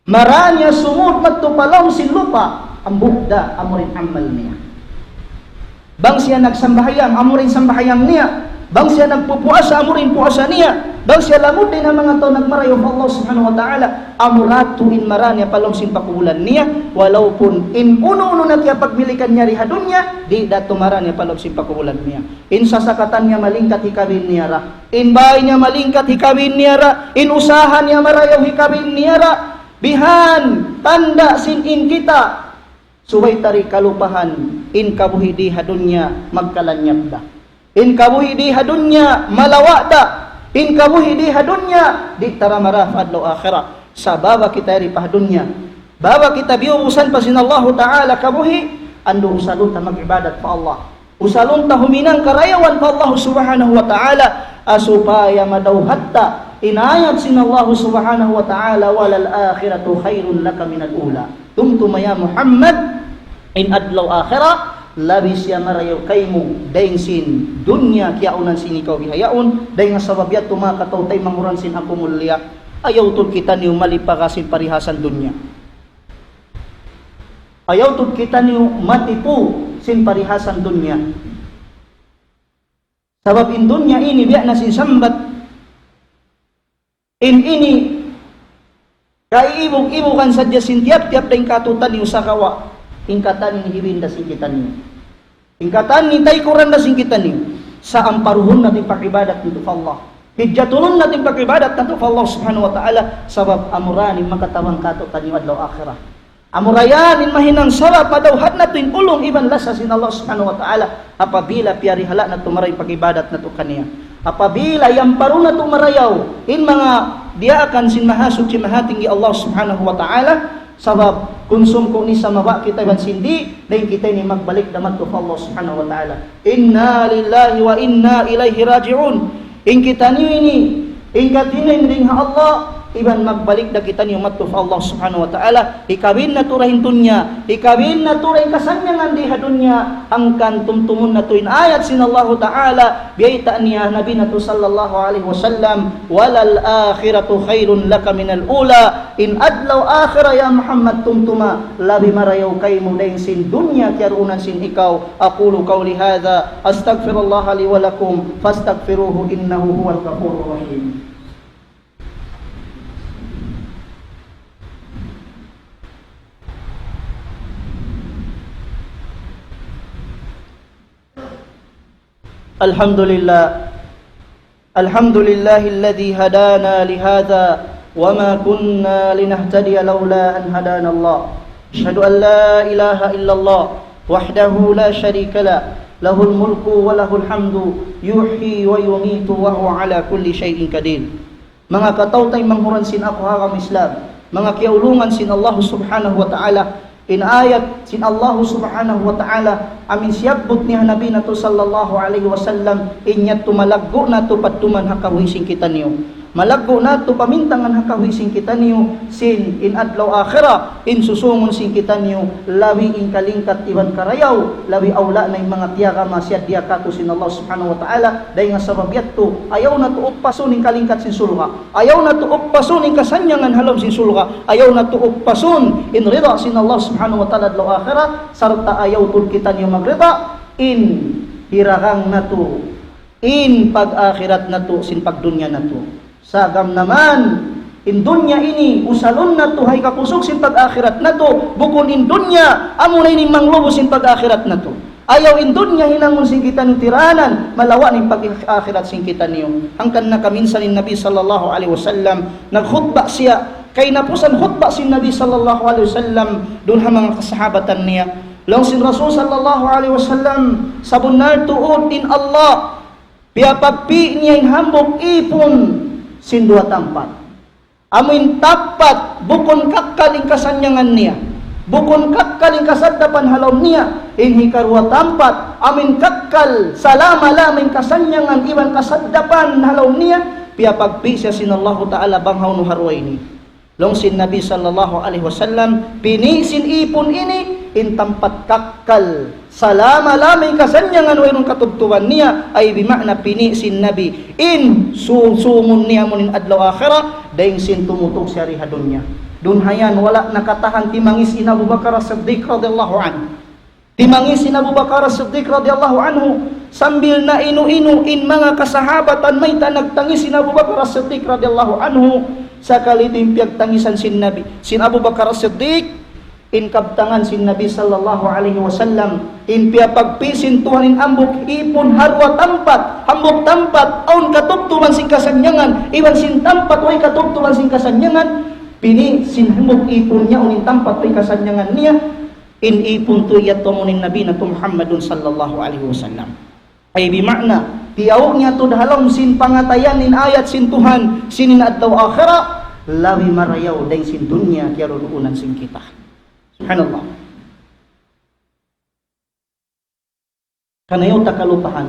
Mara niya sumud madtu pa lawm sin lupa', hambuuk da amura in amal niya. Bang siya nagsambahayang, amura in sambahayang niya. Bang siya nagpupuasa, amura in puasa niya. Bang siya lamud dayn ha manga tau nagmarayaw pa Allah Subhanahu wa Ta'ala, amura tuud in mara niya pa lawm sin pakubulan niya, walaupun in unu-unu na kiyapagmilikan niya di ha dunya, di' da tumara niya pa lawm sin pakubulan niya. In sasakatan niya malingkat hikabin niya ra. In bay niya malingkat hikabin niya ra. In usaha niya marayaw hikabin niya ra. Bihan, tanda' sin in kita. Subay ta di' kalupahan, in kabuhi' di ha dunya, magkalanyap da. In kabuhi' di ha dunya, malawa' da. In kabuhi' di ha dunya, di' ta da marayaw pa adlaw akhirat. Sa' baba kita yari pa ha dunya. Baba kita biyubusan pa sin Allahu Ta'ala kabuhi', andu' usalun ta mag-ibadat pa Allah. Usalun ta huminang karayawan pa Allah Subhanahu wa Ta'ala, ha supaya madawhat ta in ayat sin Allah Subhanahu wa Ta'ala, وللآخرة خير لك من الأولى. Tumtuma ya Muhammad, in adlaw akhirat, labi siya marayaw kaymu dayn sin dunya kiyaunan sin ikaw bihaun, dayn ha sabab yadtu manga kataw-taymanghuran sin aku mulia, ayaw tuud kitaniyu malipaga sin parihasan dunya. Ayaw tuud kitaniyu matipu sin parihasan dunya. Sabab in dunya ini biya' na sin sambat. In ini, kaiibug-ibugan sadja sin tiyap-tiyap dayn kātu'niyu sagawa' in katan ini hibin da sin kitaniyu. In katan ini taykuran da sin kitaniyu. Sa' amparuhun natu' in pag-ibadat natu' pa Allah. Hijatulun natu' in pag-ibadat natu' pa Allah Subhanahu wa Ta'ala. Sabab amura yan in makatabang kātu'niyu adlaw akhirat. Amura yan in mahinang sabab madawhat natu' in ulung iban lasa sin Allah Subhanahu wa Ta'ala. Apabila piyarihala' natu' marayaw in pag-ibadat natu' kaniya. Apabila iyamparu natu' marayaw in manga diyaakan sin Mahasuchi Mahatinggi Allah Subhanahu wa Ta'ala, sabab kunsum ku ni sa mabak kita iban sin di', dayn kita ini magbalik da madtu pa Allah Subhanahu wa Ta'ala. Inna lillahi wa inna ilayhi raji'un. In kitaniyu ini, in kitaniyu ini dayn ha Allah, iban magbalik da kitaniyu madtu pa Allah Subhanahu wa Ta'ala. Hikabin natu' da in dunya, hikabin natu' da in kasannyangan di ha dunya, hangkan tumtumun natu' in ayat sin Allahu Ta'ala, biyayta' niya Nabi natu' sallallahu alayhi wasallam, وَلَلْآخِرَةُ خَيْرٌ لَكَ مِنَ الْأُولَىٰ. In adlaw akhirat ya Muhammad tumtuma, labi marayaw kaymu dayn sin dunya kiyaruunan sin ikaw. أقول قولي هذا أستغفر الله لي ولكم فاستغفروه إنه هو الغفور الرحيم. الحمد لله. الحمد لله الذي هدانا لهذا وما كنا لنهتدي لولا أن هدانا الله. أشهد أن لا إله إلا الله وحده لا شريك له، له الملك وله الحمد، يحيي ويميت وهو على كل شيء قدير. Manga kataw-taymanghuran sin aku ha agama Islam, manga kiyaulungan sin Allah Subhanahu wa Ta'ala, in ayat sin Allah Subhanahu wa Ta'ala, amu in siyabbut niya Nabi natu' sallallahu alayhi wasallam, in yadtu malaggu' natu' padtuman ha kabuhi' sin kitaniyu. Malaggu' natu' pamintangan ha kabuhi' sin kitaniyu, sin in adlaw akhirat, in susungun sin kitaniyu, labi in kalingkat iban karayaw, labi awla na in manga tiyagama siya diya kātu' sin Allah Subhanahu wa Ta'ala, dayn ha sabab yadtu, ayaw natu' ukpasun in kalingkat sin surga', ayaw natu' ukpasun in kasannyangan ha lawm sin surga', ayaw natu' ukpasun in rida sin Allah Subhanahu wa Ta'ala adlaw akhirat, sarta' ayaw tuud kitaniyu magrida, in hiragang natu', in pag-akhirat natu', sin pagdunya natu'. Sa' gam naman, in dunya ini, usalun natu', ha hikakusug sin pag-akhirat natu', bukun in dunya, amuna ini in manglubu sin pag-akhirat natu'. Ayaw in dunya hinangun sin kitaniyu tiranan, malawa' na in pag-akhirat sin kitaniyu. Hangkan nakaminsan in Nabi sallallahu alayhi wasallam, nagkhutba siya, kahinapusan khutba sin Nabi sallallahu alayhi wasallam, duun ha manga kasahabatan niya. Laung sin Rasul sallallahu alayhi wasallam, sabunnal tuud in Allah, piyapagpi' niya in hambuuk īpun sin duwa tampat. Amu in tampat, bukun kakkal in kasannyangan niya. Bukun kakkal in kasaddapan ha lawm niya. In hikaruwa tampat, amu in kakkal, salama-lama in kasannyangan iban kasaddapan ha lawm niya. Piyapagpi' siya sin Allahu Ta'ala bang hawnu ha duwa ini. Laung sin Nabi sallallahu alayhi wasallam, pini' sin īpun ini, in tampat kakkal. Salama-lama in kasannyangan wayruun katubtuban niya, ay bima'na pini' sin Nabi. In su-, sungun niya amu in adlaw akhirat, dayn sin tumutug siya di ha dunya. Duun ha yan, wala' nakatahan timangis in Abu Bakar As-Siddiq radiyallahu anhu. Timangis in Abu Bakar As-Siddiq radiyallahu anhu, sambil nainu-inu in manga kasahabatan mayta' nagtangis in Abu Bakar As-Siddiq radiyallahu anhu, sakali in piyagtangisan sin Nabi, sin Abu Bakar As-Siddiq, in kabtangan sin Nabi sallallahu alayhi wasallam, in piyapagpi' sin Tuhan in hambuuk īpun ha duwa tampat, hambuuk tampat, awn katubtuban sin kasannyangan, iban sin tampat way katubtuban sin kasannyangan, pini' sin hambuuk īpun niya, awn in tampat way kasannyangan niya, in īpun tuud yadtu amu in Nabi natu' Muhammadun sallallahu alayhi wasallam. Ay bima'na, tiyaw niya tuud ha lawm sin pangatayan in ayat sin Tuhan, sin in adlaw akhirat, labi marayaw dayn sin dunya kiyaruunan sin kita. Subhanallah. Karna' ayaw ta kalupahan.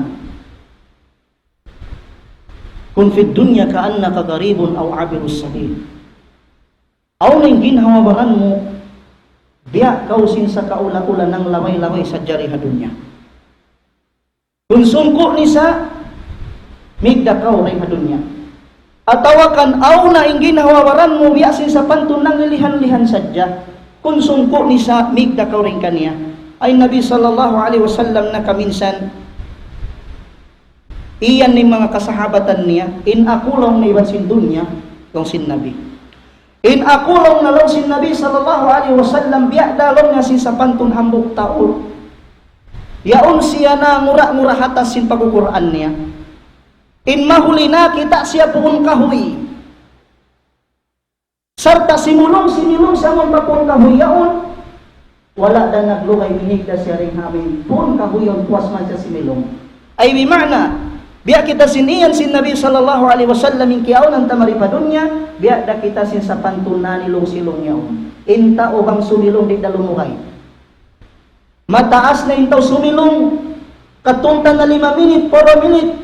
كن في الدنيا كأنك غريب أو عابر سبيل. Awn in ginhawa-baran mu, biya' kaw sin sakaula-ula nanglaway-laway sadja di ha dunya. Kun sungku' ni sa, migda kaw di ha dunya. Atawa kan awn na in ginhawa-baran mu biya' sin sapantun nanglilihan-lihan sadja. Kun sungku' ni sa, migda kaw di kaniya. Ay Nabi sallallahu alayhi wasallam nakaminsan, iyan in manga kasahabatan niya, in aku laung niya iban sin dunya, Laung sin Nabi. In aku laung na laung sin Nabi sallallahu alayhi wasallam, biya' da laung niya sin sapantun hambuuk tau. Yaun siya nangura-ngura ha taas sin pag-ukuran niya. In mahuli nakakita' siya puun kahuy. Sarta' similung, similung siya amun pa puun kahuy yaun. Wala' da naglugay, minigdas siya dayn ha amin puun kahuy yaun, puas man siya similung. Ay bi ma'na, biya' kita sin iyan sin Nabi sallallahu alayhi wasallam in kiyaunan ta mari pa dunya, biya' da kita sin sapantun nanilung-silung yaun. In tau bang sumilung di' da lumugay. Mataas na in tau sumilung, katuntan na lima minit, puru minit,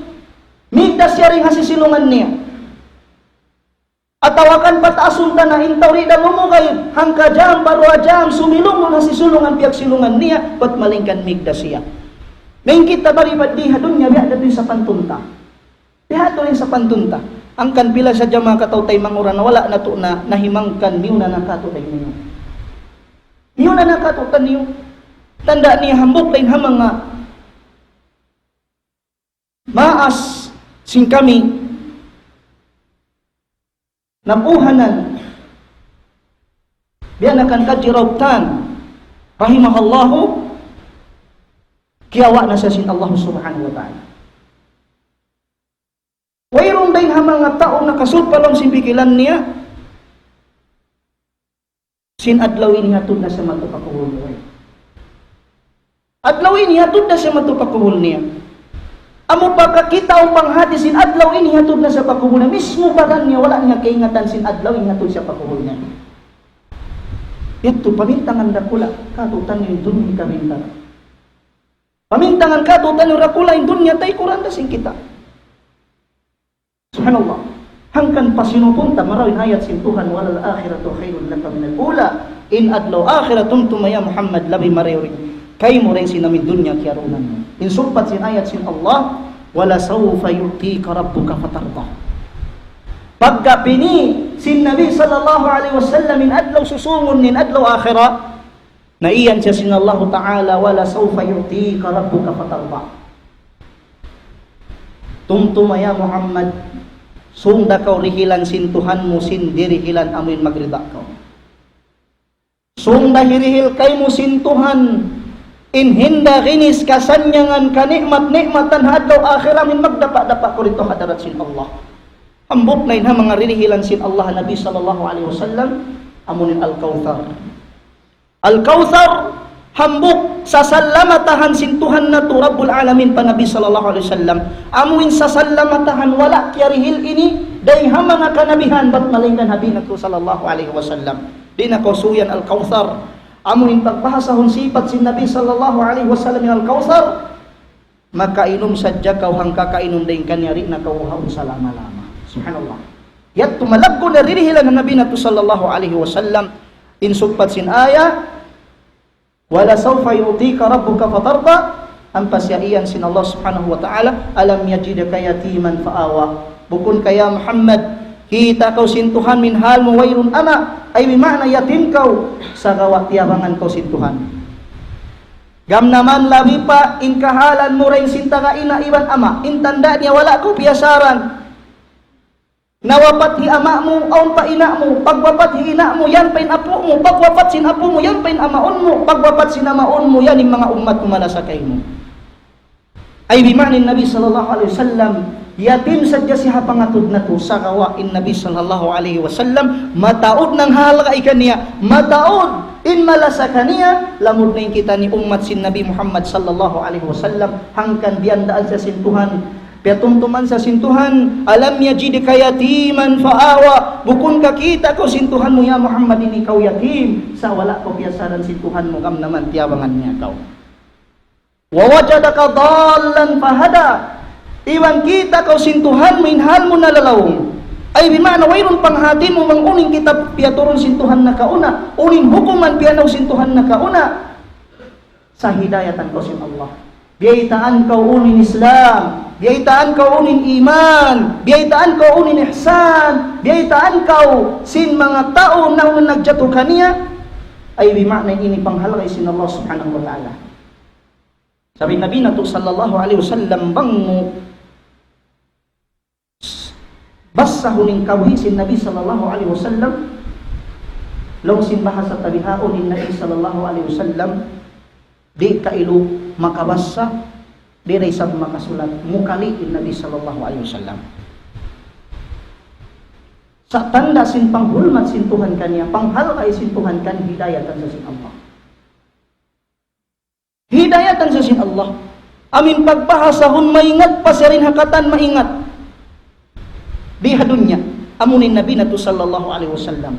migdas siya dayn ha sisilungan niya. Atawa kan pataasun ta na in tau di' da lumugay, hangka jam, baru jam, sumilung na ha sisilungan, piyagsilungan niya, bat malayngkan migdas siya. Main kita bari pa di ha dunya, biya' da tuud in sapantun ta. Biya' da tuud in sapantun ta. Hangkan pila sadja manga kataw-taymanghuran na wala' natu' na nahimangkan, miyuna na katu' dayn niyu. Miyuna na katu' taniyu. Tanda' niya hambuuk dayn ha manga maas sin kami napuhanan, biya' na kan Kaji Rauptan, rahimahullahu, kiyawa' na siya sin Allah Subhanahu wa Ta'ala. Wayruun dayn ha manga tau nakasud pa lawm sin pikilan niya, sin adlaw ini hatud na siya madtu pa kubul niya. Adlaw ini hatud na siya madtu pa kubul niya. Amu pagkakita' awn panghati sin adlaw ini hatud na siya pa kubul niya, mismu baran niya wala' niya kaingatan sin adlaw ini hatud siya pa kubul niya. Yadtu pamintangan dakula', katu'niyu in dunya kabintangan. Pamintangan katu'niyu dakula' in dunya, taykuran da sin kita. Subhanallah. Hangkan pa sinupun ta marayaw in ayat sin Tuhan, وَلَلْآخِرَةُ خَيْرٌ لَكَ مِنَ الْأُولَىٰ. In adlaw akhirat tumtuma ya Muhammad labi marayaw dayn kaymu dayn sin amin dunya kiyarunan mu. In sumpat sin ayat sin Allah, وَلَسَوْفَ يُعْطِيكَ رَبُّكَ فَتَرْضَىٰ. Pagga pini sin Nabi sallallahu alayhi wasallam in adlaw susūngun, in adlaw akhirat, na iyan siya sin Allahu Ta'ala, وَلَسَوْفَ يُعْطِيكَ رَبُّكَ فَتَرْضَىٰ. Tumtuma ya Muhammad, sūng da kaw dihilan sin Tuhan mu sin dihilan amuin magrida kaw. Sūng da hirihil kaymu sin Tuhan in hinda ginis kasannyangan kani'mat-ni'matan ha adlaw akhirat amuin magdapa'-dapa' kaw didtu ha hadarat sin Allah. Hambuuk na in ha manga dirihilan sin Allah Nabi sallallahu alayhi wasallam, amuin Al-Kawthar. Al-Kawthar, hambuuk sasalamatahan sin Tuhan natu' Rabbul Alamin pa Nabi sallallahu alayhi wasallam. Amuin sasalamatahan wala' kiyarihil ini dayn ha manga kanabihan bat malayngkan ha Nabi natu' sallallahu alayhi wasallam. Di' na kaw suyan Al-Kawthar. Amuin pagbahasahun sipat sin Nabi sallallahu alayhi wasallam in Al-Kawthar. Makainum sadja kaw hangka kainum dayn kaniya, di' na kaw uhaun salama-lama. Subhanallah. Yadtu malaggu' na dirihilan ha Nabi natu' sallallahu alayhi wasallam in sumpat sin ayat, وَلَسَوْفَ يُعْطِيكَ رَبُّكَ فَتَرْضَىٰ. Ampa siya iyan sin Allah Subhanahu wa Ta'ala, أَلَمْ يَجِدْكَ يَتِيمًا فَآوَىٰ. Bukun ka ya Muhammad, kita' kaw sin Tuhan mu in hal mu wayruun ama', ay bi ma'na yatim kaw, sagawa' tiyabangan kaw sin Tuhan. Gam naman labi pa in kahalan mu dayn sin taga ina' iban ama', in tanda' niya wala' kaw piyasaran. Nawapat hi ama' mu, awn pa ina' mu, pagwapat hi ina' mu, yan pa in apu' mu, pagwapat sin apu' mu, yan pa in amaun mu, pagwapat sin amaun mu, yan in manga ummat mu malasa kaymu. Ay bi ma'na in Nabi sallallahu alayhi wasallam, yatim sadja siya ha pangatud natu', sagawa' in Nabi sallallahu alayhi wasallam, mataud nanghalga' kaniya, mataud in malasa kaniya, lamud na in kita ini ummat sin Nabi Muhammad sallallahu alayhi wasallam, hangkan biyandaan siya sin Tuhan, piyatumtuman siya sin Tuhan, أَلَمْ يَجِدْكَ يَتِيمًا فَآوَىٰ. Bukun ka kita' kaw sin Tuhan mu ya Muhammad ini kaw yatim, sa' wala' kaw piyasaran sin Tuhan mu, gam naman tiyabangan niya kaw. وَوَجَدَكَ ضَالًّا فَهَدَىٰ. Iban kita' kaw sin Tuhan mu in hal mu nalalaung. Ay bi ma'na wayruun panghati mu bang unu in kitab piyaturun sin Tuhan nakauna, unu in hukuman piyanaug sin Tuhan nakauna. Sa' hidayatan kaw sin Allah. Biyaytaan kaw unu in Islam, biyaytaan kaw unu in iman, biyaytaan kaw unu in ihsan, biyaytaan kaw sin manga tau na unu nagjatu kaniya. Ay bi ma'na ini panghalga' sin Allah Subhanahu wa Ta'ala. Sabab in Nabi natu' sallallahu alayhi wasallam bang mu, Basahun in kabuhi' sin Nabi sallallahu alayhi wasallam. Laung sin bahasa ta bihaun in Nabi sallallahu alayhi wasallam, di' kailu makabasa, di' da isab makasulat. Mukali' in Nabi sallallahu alayhi wasallam. Sa' tanda' sin panghulmat sin Tuhan kaniya, panghalga' sin Tuhan kaniya, hidayatan sa sin Allah. Hidayatan sa sin Allah. Amu in pagbahasahun maingat pa siya dayn ha katan maingat. Di ha dunya, amu in Nabi natu' sallallahu alayhi wasallam.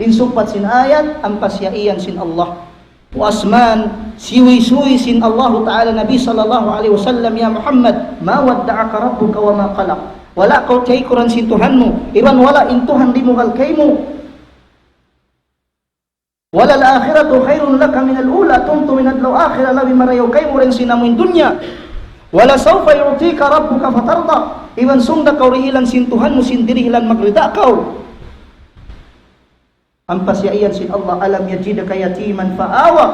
In sumpat sin ayat, ampa siya iyan sin Allah. Puas man, siyuy-siyuy sin Allahu Ta'ala Nabi sallallahu alayhi wasallam, "Ya Muhammad, ما ودعك ربك وما قلى." Wala' kaw tiyaykuran sin Tuhan mu, iban wala' in Tuhan dimugal kaymu. "وللآخرة خير لك من الأولى", tumtuman in adlaw akhirat labi marayaw kaymu dayn sin amu in dunya. "ولسوف يعطيك ربك فترضى", iban sung da kaw dihilan sin Tuhan mu sin dirihilan magrida kaw. Ampa siya iyan sin Allah, "ألم يجدك يتيما فآوى."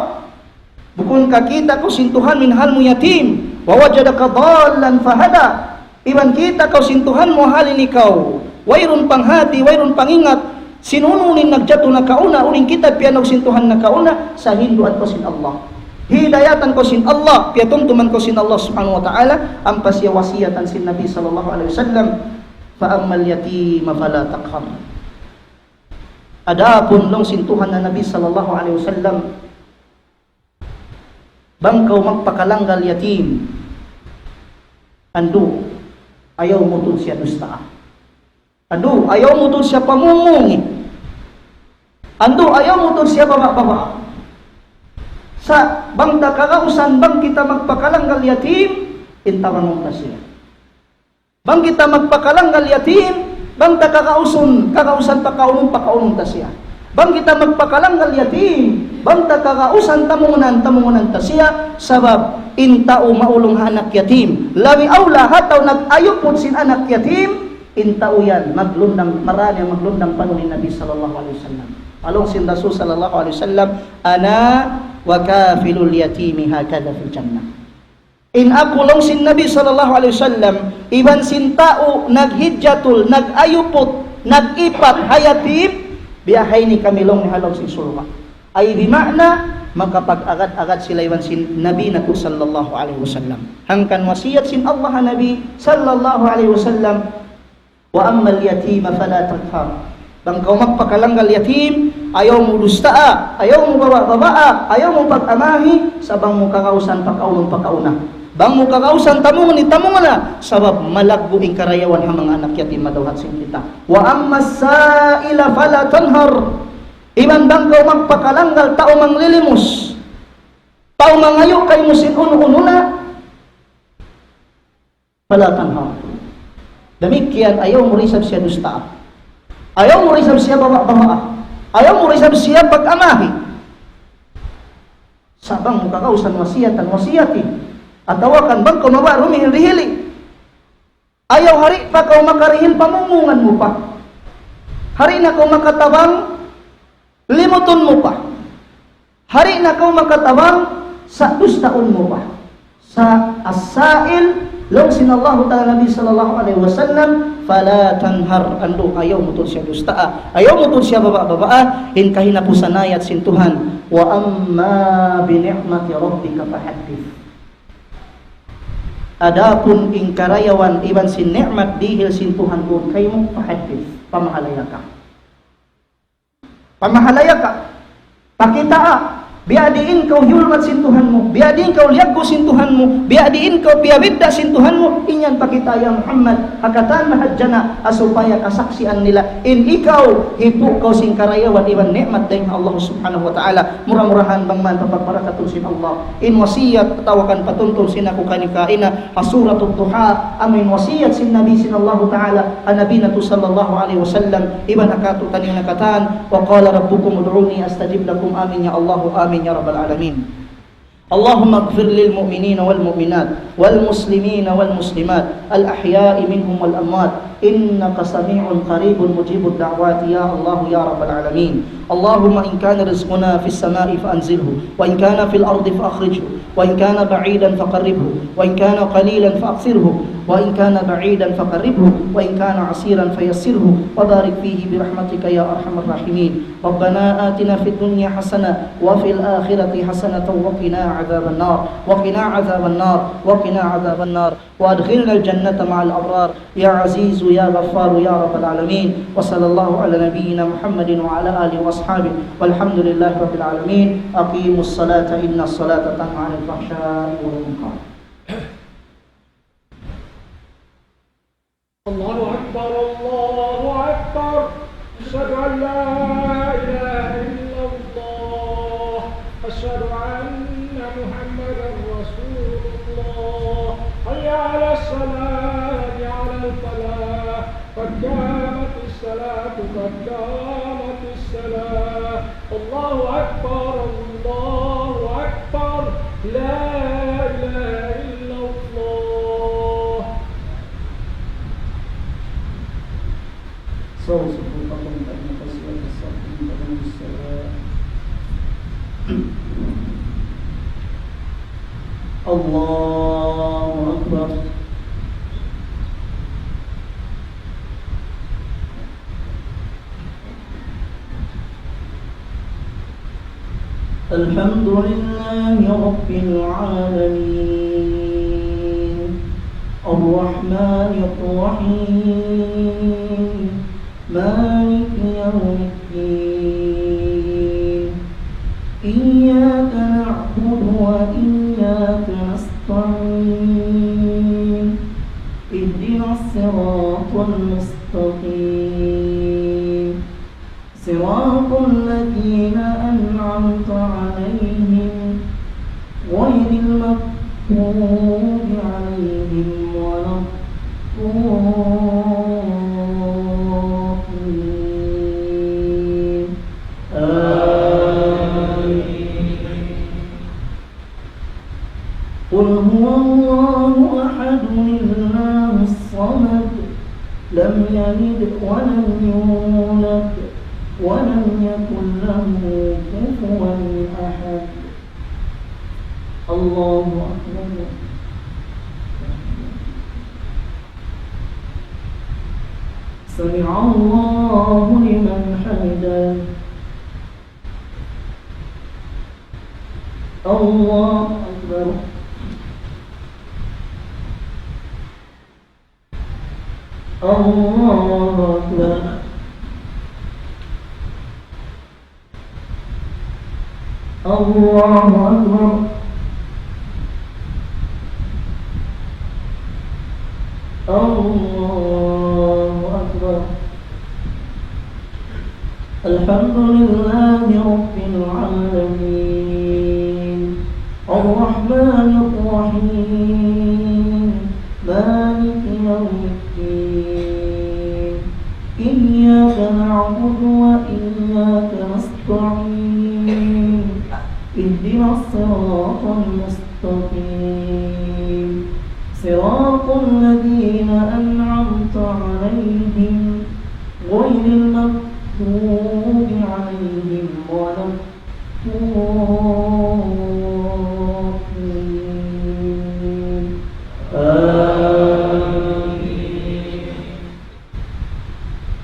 Bukun ka kita' kaw sin Tuhan mu in hal mu yatim. "ووجدك ضالا فهدى." Iban kita' kaw sin Tuhan mu hal in ikaw wayruun panghati, wayruun pangingat, sin unu-unu in nagjatu nakauna, unu in kita' piyanaug sin Tuhan nakauna, sa' hinduan kaw sin Allah. Hidayatan kaw sin Allah, piyatumtuman kaw sin Allah subhanahu wa ta'ala, ampa siya wasiyatan sin Nabi sallallahu alayhi wasallam, "فأما اليتيم فلا تقهر." Adapun laung sin Tuhan na Nabi sallallahu alayhi wasallam, bang kaw magpakalanggal yatim, andu', ayaw mu tuud siya dustaa. Andu', ayaw mu tuud siya pamumungi. Andu', ayaw mu tuud siya baba'-baba'. Sa' bang ta kagausan, bang kita magpakalanggal yatim, in tabangun ta siya. Bang kita magpakalanggal yatim, bang ta kagausun, kagausan pakaunun, pakaunun ta siya. Bang kita magpakalanggal yatim, bang ta kagausan tamungunan, tamungunan ta siya, sabab in tau maulung ha anak yatim. Labi awla ha tau nag-ayuput sin anak yatim, in tau yan maglundang, marā niya maglundang panun in Nabi sallallahu alayhi wasallam. Laung sin Rasul sallallahu alayhi wasallam, "أنا وكافل اليتيم هكذا في الجنة." In aku laung sin Nabi sallallahu alayhi wasallam, iban sin tau naghijjatul, nag-ayuput, nag-ipat ha yatim, biya' ha ini kami laung niya ha lawm sin surga'. Ay bima'na, makapag-agad-agad sila iban sin Nabi natu' sallallahu alayhi wasallam. Hangkan wasiyat sin Allah ha Nabi sallallahu alayhi wasallam, "وأما اليتيم فلا تقهر." Bang kaw magpakalanggal yatim, ayaw mu dustaa, ayaw mu baba'-babaa, ayaw mu pag-amahi, sa' bang mu kagausan pakaunun, pakauna. Bang mu kagausan tamungun, tamungun na, sabab malaggu' in karayawan ha manga anak yatim madawhat sin kita. "وأما السائل فلا تنهر." Iban bang kaw magpakalanggal tau manglilimos, tau mangayu' kaymu sin unu-unu na, فلا تنهر. Damikkiyan, ayaw mu da isab siya dustaa. Ayaw mu da isab siya baba'-babaa. Ayaw mu da isab siya pag-amahi. Sa' bang mu kagausan wasiyatan, wasiyati. Atawa kan bang kaw mabaya' dumihil-dihili. Ayaw, hari pa kaw makarihil, pamumungan mu pa. Hari na kaw makatabang, limutun mu pa. Hari na kaw makatabang, sa' dustaun mu pa. Sa' as-sa'il, laung sin Allahu Ta'ala Nabi sallallahu alayhi wasallam, فلا تنهر, andu', ayaw mu tuud siya dustaa, ayaw mu tuud siya baba'-babaa, in kahinapusan ayat sin Tuhan, وأما بنعمة ربك فحدث. Adapun in karayawan iban sin ni'mat dihil sin Tuhan mu kaymu, فحدث, pamahalaya ka. Pamahalaya ka. Pakitaa. Biya' diin kaw hiyulmat sin Tuhan mu. Biya' diin kaw liyaggu' sin Tuhan mu. Biya' diin kaw piyabidda' sin Tuhan mu. In yan pakitaa ya Muhammad. Ha katan mahadjana', ha supaya kasaksian nila. In ikaw, hipu' kaw sin karayawan iban ni'mat dayn ha Allah Subhanahu wa Ta'ala. Mura-murahan bang man papagbarakatun sin Allah in wasiyat atawa kan patuntun sin aku kaniyu kaina ha Suratul Duha, amu in wasiyat sin Nabi sin Allahu Ta'ala ha Nabi natu' sallallahu alayhi wasallam, iban ha katu'taniyu na katan, وقال ربكم ادعوني أستجب لكم. Amin ya Allah, amin ya Rabbal Alamin. اللهم اغفر للمؤمنين والمؤمنات والمسلمين والمسلمات الأحياء منهم والأموات إنك سميع قريب مجيب الدعوات يا الله يا رب العالمين. اللهم إن كان رزقنا في السماء فأنزله، وإن كان في الأرض فأخرجه، وإن كان بعيدا فقربه، وإن كان قليلا فأكثره، وإن كان بعيدا فقربه، وإن كان عسيرا فيسره، وبارك فيه برحمتك يا أرحم الراحمين. ربنا آتنا في الدنيا حسنة وفي الآخرة حسنة وقنا عذاب النار، وقنا عذاب النار، وقنا عذاب النار، وأدخلنا الجنة مع الأبرار يا عزيز يا غفار يا رب العالمين. وصلى الله على نبينا محمد وعلى آله وأصحابه والحمد لله رب العالمين. أقيموا الصلاة إن الصلاة تنهى عن الفحشاء والمنكر. الله أكبر، الله أكبر. أشهد أن لا إله إلا الله. أشهد أن محمدا رسول الله. حي على الصلاة، حي على الفلاح. قد قامت الصلاة، قد قامت الصلاة. الله أكبر، الله أكبر. لا إله إلا الله. Saw subukan ang kanyang kasiyahan sa ating Panginoon sa Allahu Akbar. الحمد لله رب العالمين. الرحمن الرحيم. مالك يوم الدين. إياك نعبد وإياك نستعين. اهدنا الصراط المستقيم. صراط الذين أنعمت عليهم غير المغضوب عليهم ولا الضالين. آمين. قل هو الله أحد الله الصمد لم يلد ولم يولد ولم يكن له كفوا أحد. الله أكبر. سمع الله لمن حمده. الله أكبر. الله أكبر. الله أكبر. الله أكبر. الحمد لله رب العالمين. الرحمن الرحيم. مالك يوم الدين. إياك نعبد وإياك نستعين. اهدنا الصراط المستقيم. صراط الذين أنعمت عليهم غير المغضوب عليهم ولا الضالين. آمين.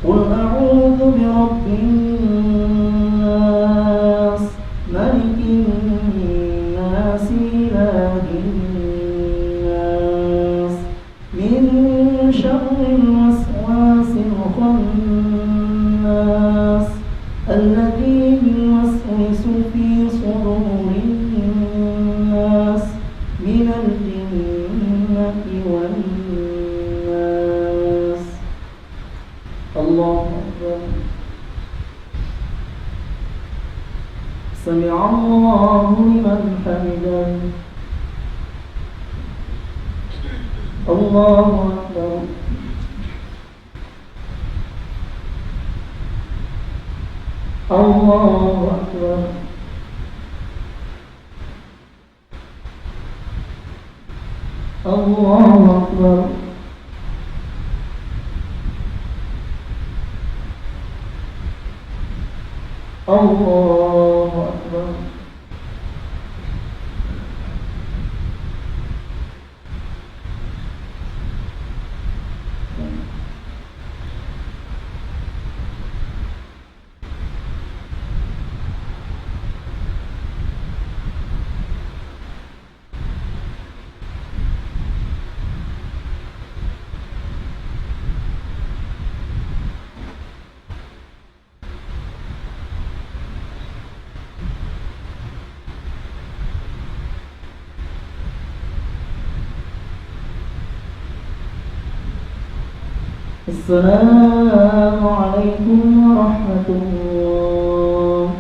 قل أعوذ برب الناس، ملك الناس، إله الناس، من شر الوسواس الخناس، الذي يوسوس في صدور الناس، من الجنة والناس. الله أكبر. سمع الله لمن حمده. الله أكبر. الله أكبر. الله أكبر. الله أكبر. السلام عليكم ورحمة الله.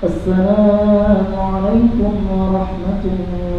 السلام عليكم ورحمة الله.